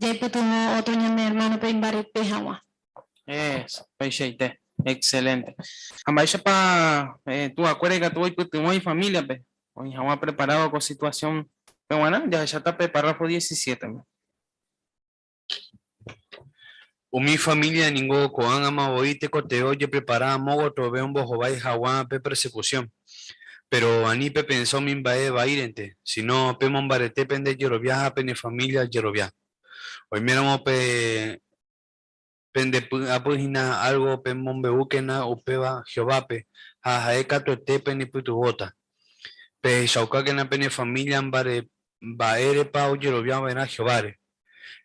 jaipytyvõ otro ñane hermano-pe imbarete hag̃ua. Eso, upeichaite. Excelente. Ha mba'éichapa tuakuéra ikatu oipytyvõ ifamíliape oĩ hag̃ua preparado ko situación peg̃uarã? Jahecháta pe párrafo 17-me. Umi familia ningo ko'ág̃ama voi tekotevẽ ojeprepara amo gotyove ombohovái hag̃ua pe persecución. Péro ani pepensa umi mba'e vaírente, síno pemombarete pende jerovia ha pene familia jerovia. Oiméramo pe Pendepy'apy hína álgo pemombe'úkena upéva Jehovápe, ha ha'e katuete penepytyvõta. Pehechaukákena pene família mba'érepa ojerovia va'erã Jehováre.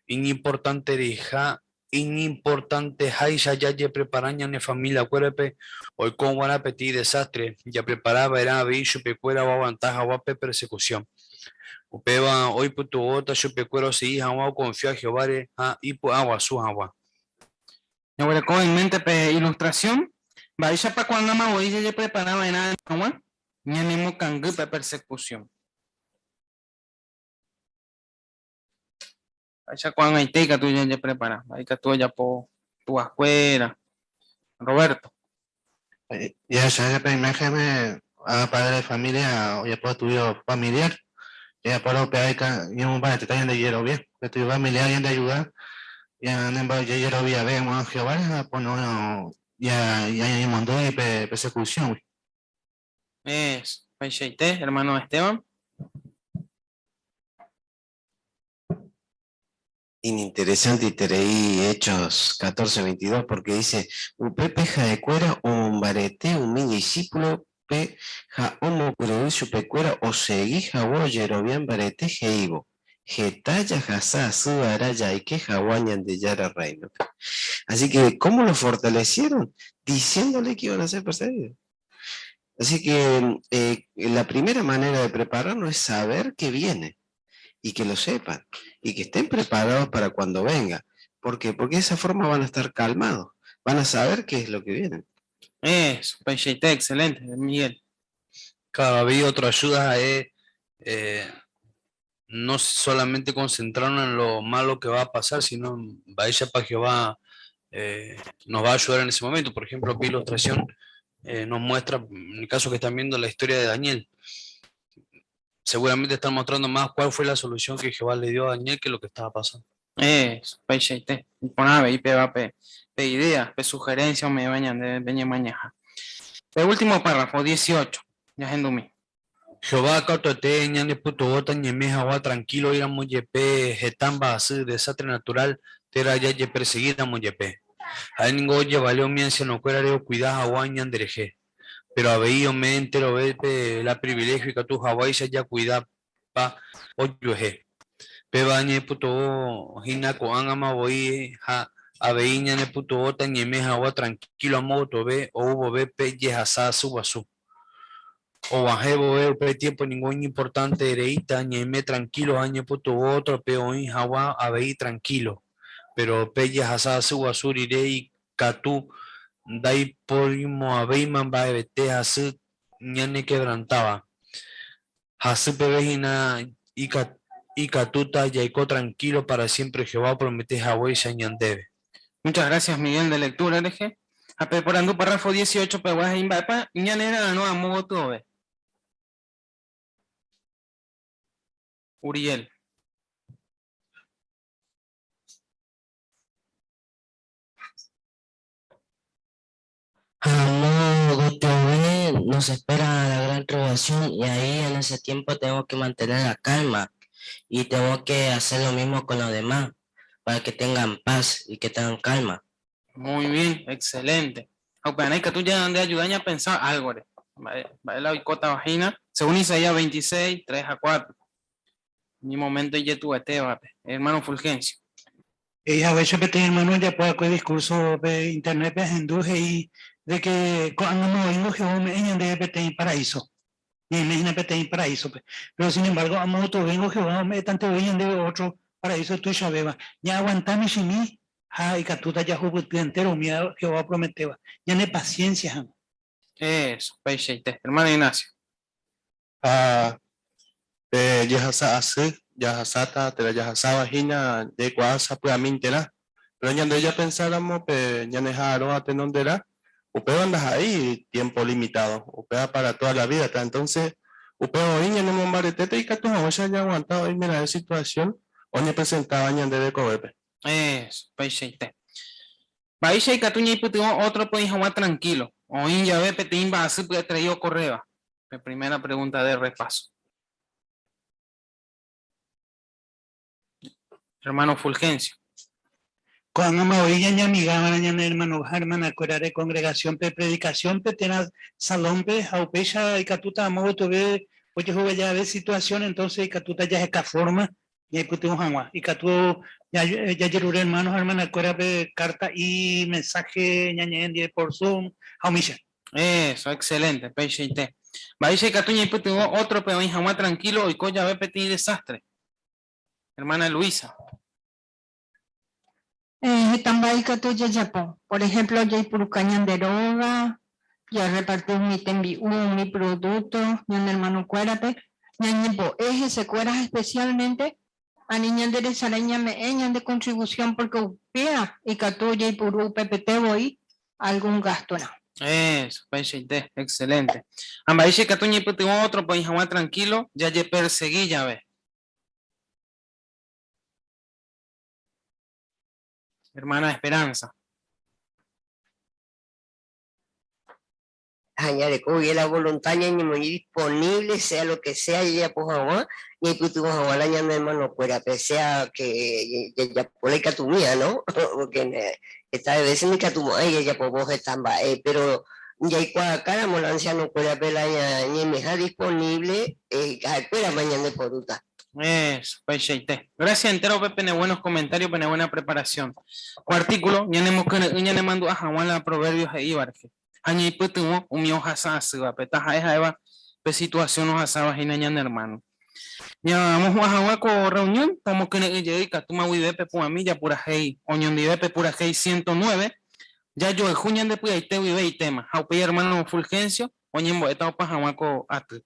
Iñimportantereiha iñimportanteháicha jajeprepara ñane familiakuérape oiko g̃uarã peteĩ desástre, japrepara va'erã avei chupekuéra oaguanta hag̃ua pe persekusión. Upéva oipytyvõta chupekuéra osegi hag̃ua okonfia Jehováre ha ipy'aguasu hag̃ua. Jaguereko en mente pe ilustrasión, mba'éichapa ko'ág̃ama voi jajeprepara va'erã ani hag̃ua ñanemokangy pe persekusión. Mba'éicha ko'ag̃aite ikatu jajeprepara, mba'e ikatu ojapo tuakuéra. Roberto. Jahecha pe imágenme a padre de familia ojapo estudio familiar, jajapórõ upéva ñamomba'etéta ñande jerovia, pe estudio familiar ñandeayuda. Ñanembojeroviave hag̃ua Jehováre ha pono ñañemondýi pe persecución-gui. Eso, peichaite, hermano Esteban. Ininteresanteiterei Hechos 14:22 porque dice, upépe ha'ekuéra omombarete umi discípulope ha omokyre'ỹ chupekuéra osegi hag̃ua ojerovia mbarete he'ívo, Heta jahasa asy va'erã jaike hag̃ua Ñandejára Rréinope. Así que, ¿cómo lo fortalecieron? Diciéndole que iban a ser perseguidos. Así que eh, la primera manera de prepararnos es saber que viene y que lo sepan y que estén preparados para cuando venga. ¿Por qué? Porque de esa forma van a estar calmados, van a saber qué es lo que viene. Eso, peichaite, excelente, Miguel. Cada vez otra ayuda es eh, no solamente concentrarnos en lo malo que va a pasar, sino vaya para Jehová eh, nos va a ayudar en ese momento. Por ejemplo, la ilustración eh, nos muestra, en el caso que están viendo la historia de Daniel, seguramente están mostrando más cuál fue la solución que Jehová le dio a Daniel que lo que estaba pasando. Eso, peichaite. Iporãve, ipeva pe, pe idea, pe sugerencia ome'ẽva ñande pe ñemañaha. Pe último párrafo, 18. Ñahendumi. Jehová katuete ñanepytyvõta ñaime hag̃ua tranquilo oĩramo jepe heta mba'asy, desastre natural térã jajepersegíramo jepe. Ha'e ningo ojevale umi ancianokuérare okuida hag̃ua ñanderehe. Péro avei ome'ẽ enterovépe la priviléhio ikatu haguáicha jakuidapa ojuehe. Péva ñaipytyvõ hína ko'ág̃ama voi ha avei ñanepytyvõta ñaime hag̃ua tranquilo amo gotove ou vove pe jehasa asy guasu. Oguahẽ vove upe tiempo ningo iñimportante reíta ñaime tranquilo ha ñaipytyvõ ótrope oĩ hag̃ua avei tranquilo. Péro pe jehasa asy guasu rire ikatu ndaiporimo'ãvéima mba'evete hasy ñanekebrantáva. Hasy peve hína ikatúta jaiko tranquilo para siempre Jehová opromete haguéicha ñandéve. Muchas gracias Miguel de lectura rehe. Ha pe porandu párrafo 18 pegua he'i mba'épa ñanera'arõ amo gotyove. Uriel. Amo gotyove nos espera la gran tribulación y ahí en ese tiempo tenemos que mantener la calma y tenemos que hacer lo mismo con los demás para que tengan paz y que tengan calma. Muy bien, excelente. Ha upearã ikatu ñande ayuda ñapensa álgore. Mba'e, mba'e la oikótava hína, según Isaías 26, 3 a 4. Umi momento ijetu'uetévape. Hermano Fulgencio. He'i haguéicha peteĩ hermano ojapo va'ekue discurso pe internet-pe ahendu he'i de que ko'ág̃ama oĩngo Jehová ome'ẽ ñandéve peteĩ paraíso. Ñaime hína peteĩ paraíso-pe. Pero sin embargo amo otovéngo Jehová ome'ẽtante voi ñandéve otro paraíso tuichavéva. Ñaaguanta michĩmi ha ikatúta jahupyty entéro umi Jehová oprometéva. Ñane paciencia hag̃ua. Eso, peichaite. Hermano Ignacio. Ha pe jehasa asy jahasáta térã jahasáva hína jaikuaa sapy'amínterã. Péro ñande japensáramo pe ñaneha'arõva tenonderã, upéva ndaha'éi tiémpo limitádo, upéva pára tóda la vídata. Entónse, upéva oĩ ñanemombaretéta ikatu hag̃uáicha jaguanta oimeraẽ situasión oñepresentáva ñande rekovépe. Eso, peichaite. Mba'éicha ikatu ñaipytyvõ ótrope oĩ hag̃ua trankílo, oĩ jave peteĩ mba'asy py'aterei okorréva? Pe primera pregunta de repaso. Hermano Fulgencio. Ko'ág̃ama voi ñañamigava'erã ñane ermano ha ermanakuérare kongregasiónpe, predikasiónpe térã salónpe, ha upéicha ikatúta amo gotyove ojehuga jave situasión, entónse ikatúta jaheka fórma ñaipytyvõ hag̃ua. Ikatu jajerure ermano ha ermanakuérape kárta'i, mensáhe ñañe'ẽ ndive por Zoom ha umícha. Eso, excelente, peichaite. Mba'éicha ikatu ñaipytyvõ ótrope oĩ hag̃ua trankílo oiko jave peteĩ desástre? Hermana Luisa. Heta mba'e ikatu jajapo. Por ehémplo, jaipuruka ñande róga, jarreparti umi tembi'u, umi prodúkto ñane ermanokuérape, ñañembo'e hesekuéra ha espesiálmente ani ñanderesarái ñame'ẽ ñande kontrivusión pórke upéva ikatu jaipuru upepete voi algún gastorã. Eso, peichaite, excelente. Ha mba'éicha ikatu ñaipytyvõ ótrope oĩ hag̃ua trankílo jajepersegi jave? Hermana Esperanza. Ha ñareko guive la voluntad ñañemoĩ disponible sea lo que sea jajapo hag̃ua, ñaipytyvõ hag̃ua la ñane hermano-kuérape, sea que jajapo la ikatumíva, no? Porque heta veces ndaikatumo'ãi jajapovo heta mba'e, pero jaikuaakáramo la anciano-kuérape la ñaimeha disponible, ha'ekuérama ñandeporúta. Eso, peichaite. Gracias entérope pene buenos comentarios, pene buena preparación. Ko artículo ñanemokyre'ỹ ñanemandu'a hag̃ua la Proverbios he'íva rehe. Ha ñaipytyvõ umi ohasa asývape, taha'e ha'éva pe situación ohasáva hína ñane hermano. Ñamohu'ã hag̃ua ko reunión, pomokyre'ỹ jey ikatúma guive pepu'ãmi japurahéi oñondive pe purahéi 109, Jajoayhu ñande py'aite guive itéma. Ha upéi hermano Fulgencio oñembo'éta opa hag̃ua ko aty.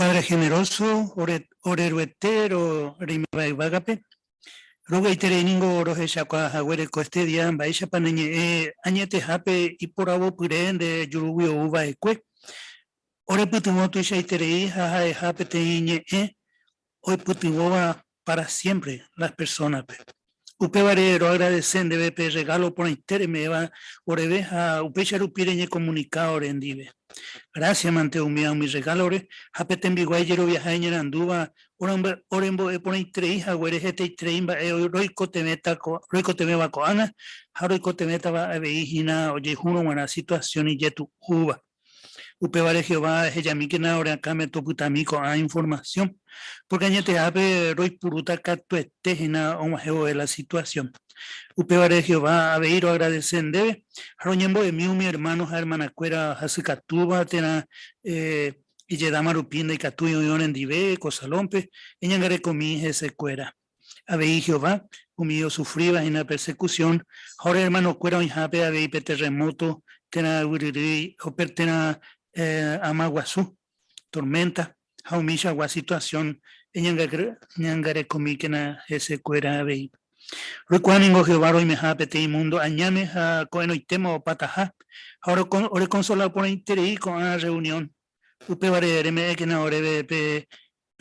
Padre generoso, ore Ruete roiméva yvágape, rovy'aiterei ningo rohechakuaa haguére ko este día mba'éichapa ne ñe'ẽ añetehápe iporavopyre nde jurúgui ou va'ekue. Ore pytyvõ tuichaiterei ha ha'eha peteĩ ñe'ẽ oipytyvõva para siempre las personas-pe. Upévare roagradece ndéve pe regalo porãite reme'ẽva oreve ha upéicha rupi reñekomunika orendive. Gracias mante umíva umi regálore ha pe tembiguái jeroviaha iñarandúva orembo'e porãiterei haguére hetaiterei mba'e roikotevẽva ko'ág̃a ha roikotevẽtava avei hína ojehúrõ g̃uarã situasión ijetu'úva. Upévare Jehová ehejamíkena ore akãme topytami ko'ã informasión, pórke añetehápe roipurúta katuete hína og̃uahẽ vove la situasión. Upévare Jehová avei roagradese ndéve ha roñembo'emi umi ermáno ha ermanakuéra hasykatúva térã ijedáma rupi ndaikatúi oĩ orendive ko Salónpe, eñangarekomi hesekuéra. Avei Jehová, umi osufríva hína persekusión ha ore ermanokuéra oĩhápe avei pe terremóto térã yvyryrýi térã ama guasu, torménta, ha umichagua situasión eñangarekomíkena hesekuéra avei. Roikuaa ningo Jehová roimeha peteĩ múndo añáme ha ko'ẽrõitéma opataha, ha orekonsola porãiterei ko'ã rreunión. Upévare reme'ẽkena oréve pe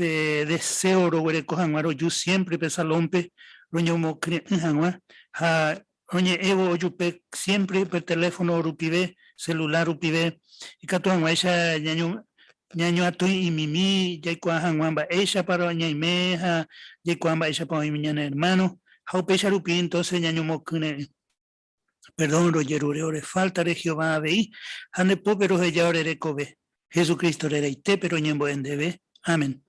Pe deseo roguereko hag̃ua roju siempre pe salón-pe roñomokyre'ỹ hag̃ua ha roñe'ẽvo ojupe siempre pe teléfono rupive, celular rupive, ikatu hag̃uáicha ñañoatũi'imimi jaikuaa hag̃ua mba'éichapa ñaime ha jaikuaa mba'éichapa oĩ ñane hermano ha upéicha rupi entonces ñañomokyre'ỹ. Perdón rojerure ore fáltare Jehová avei, ha nde pópe roheja ore rekove. Jesucristo reraitépe roñembo'e ndéve. Amén.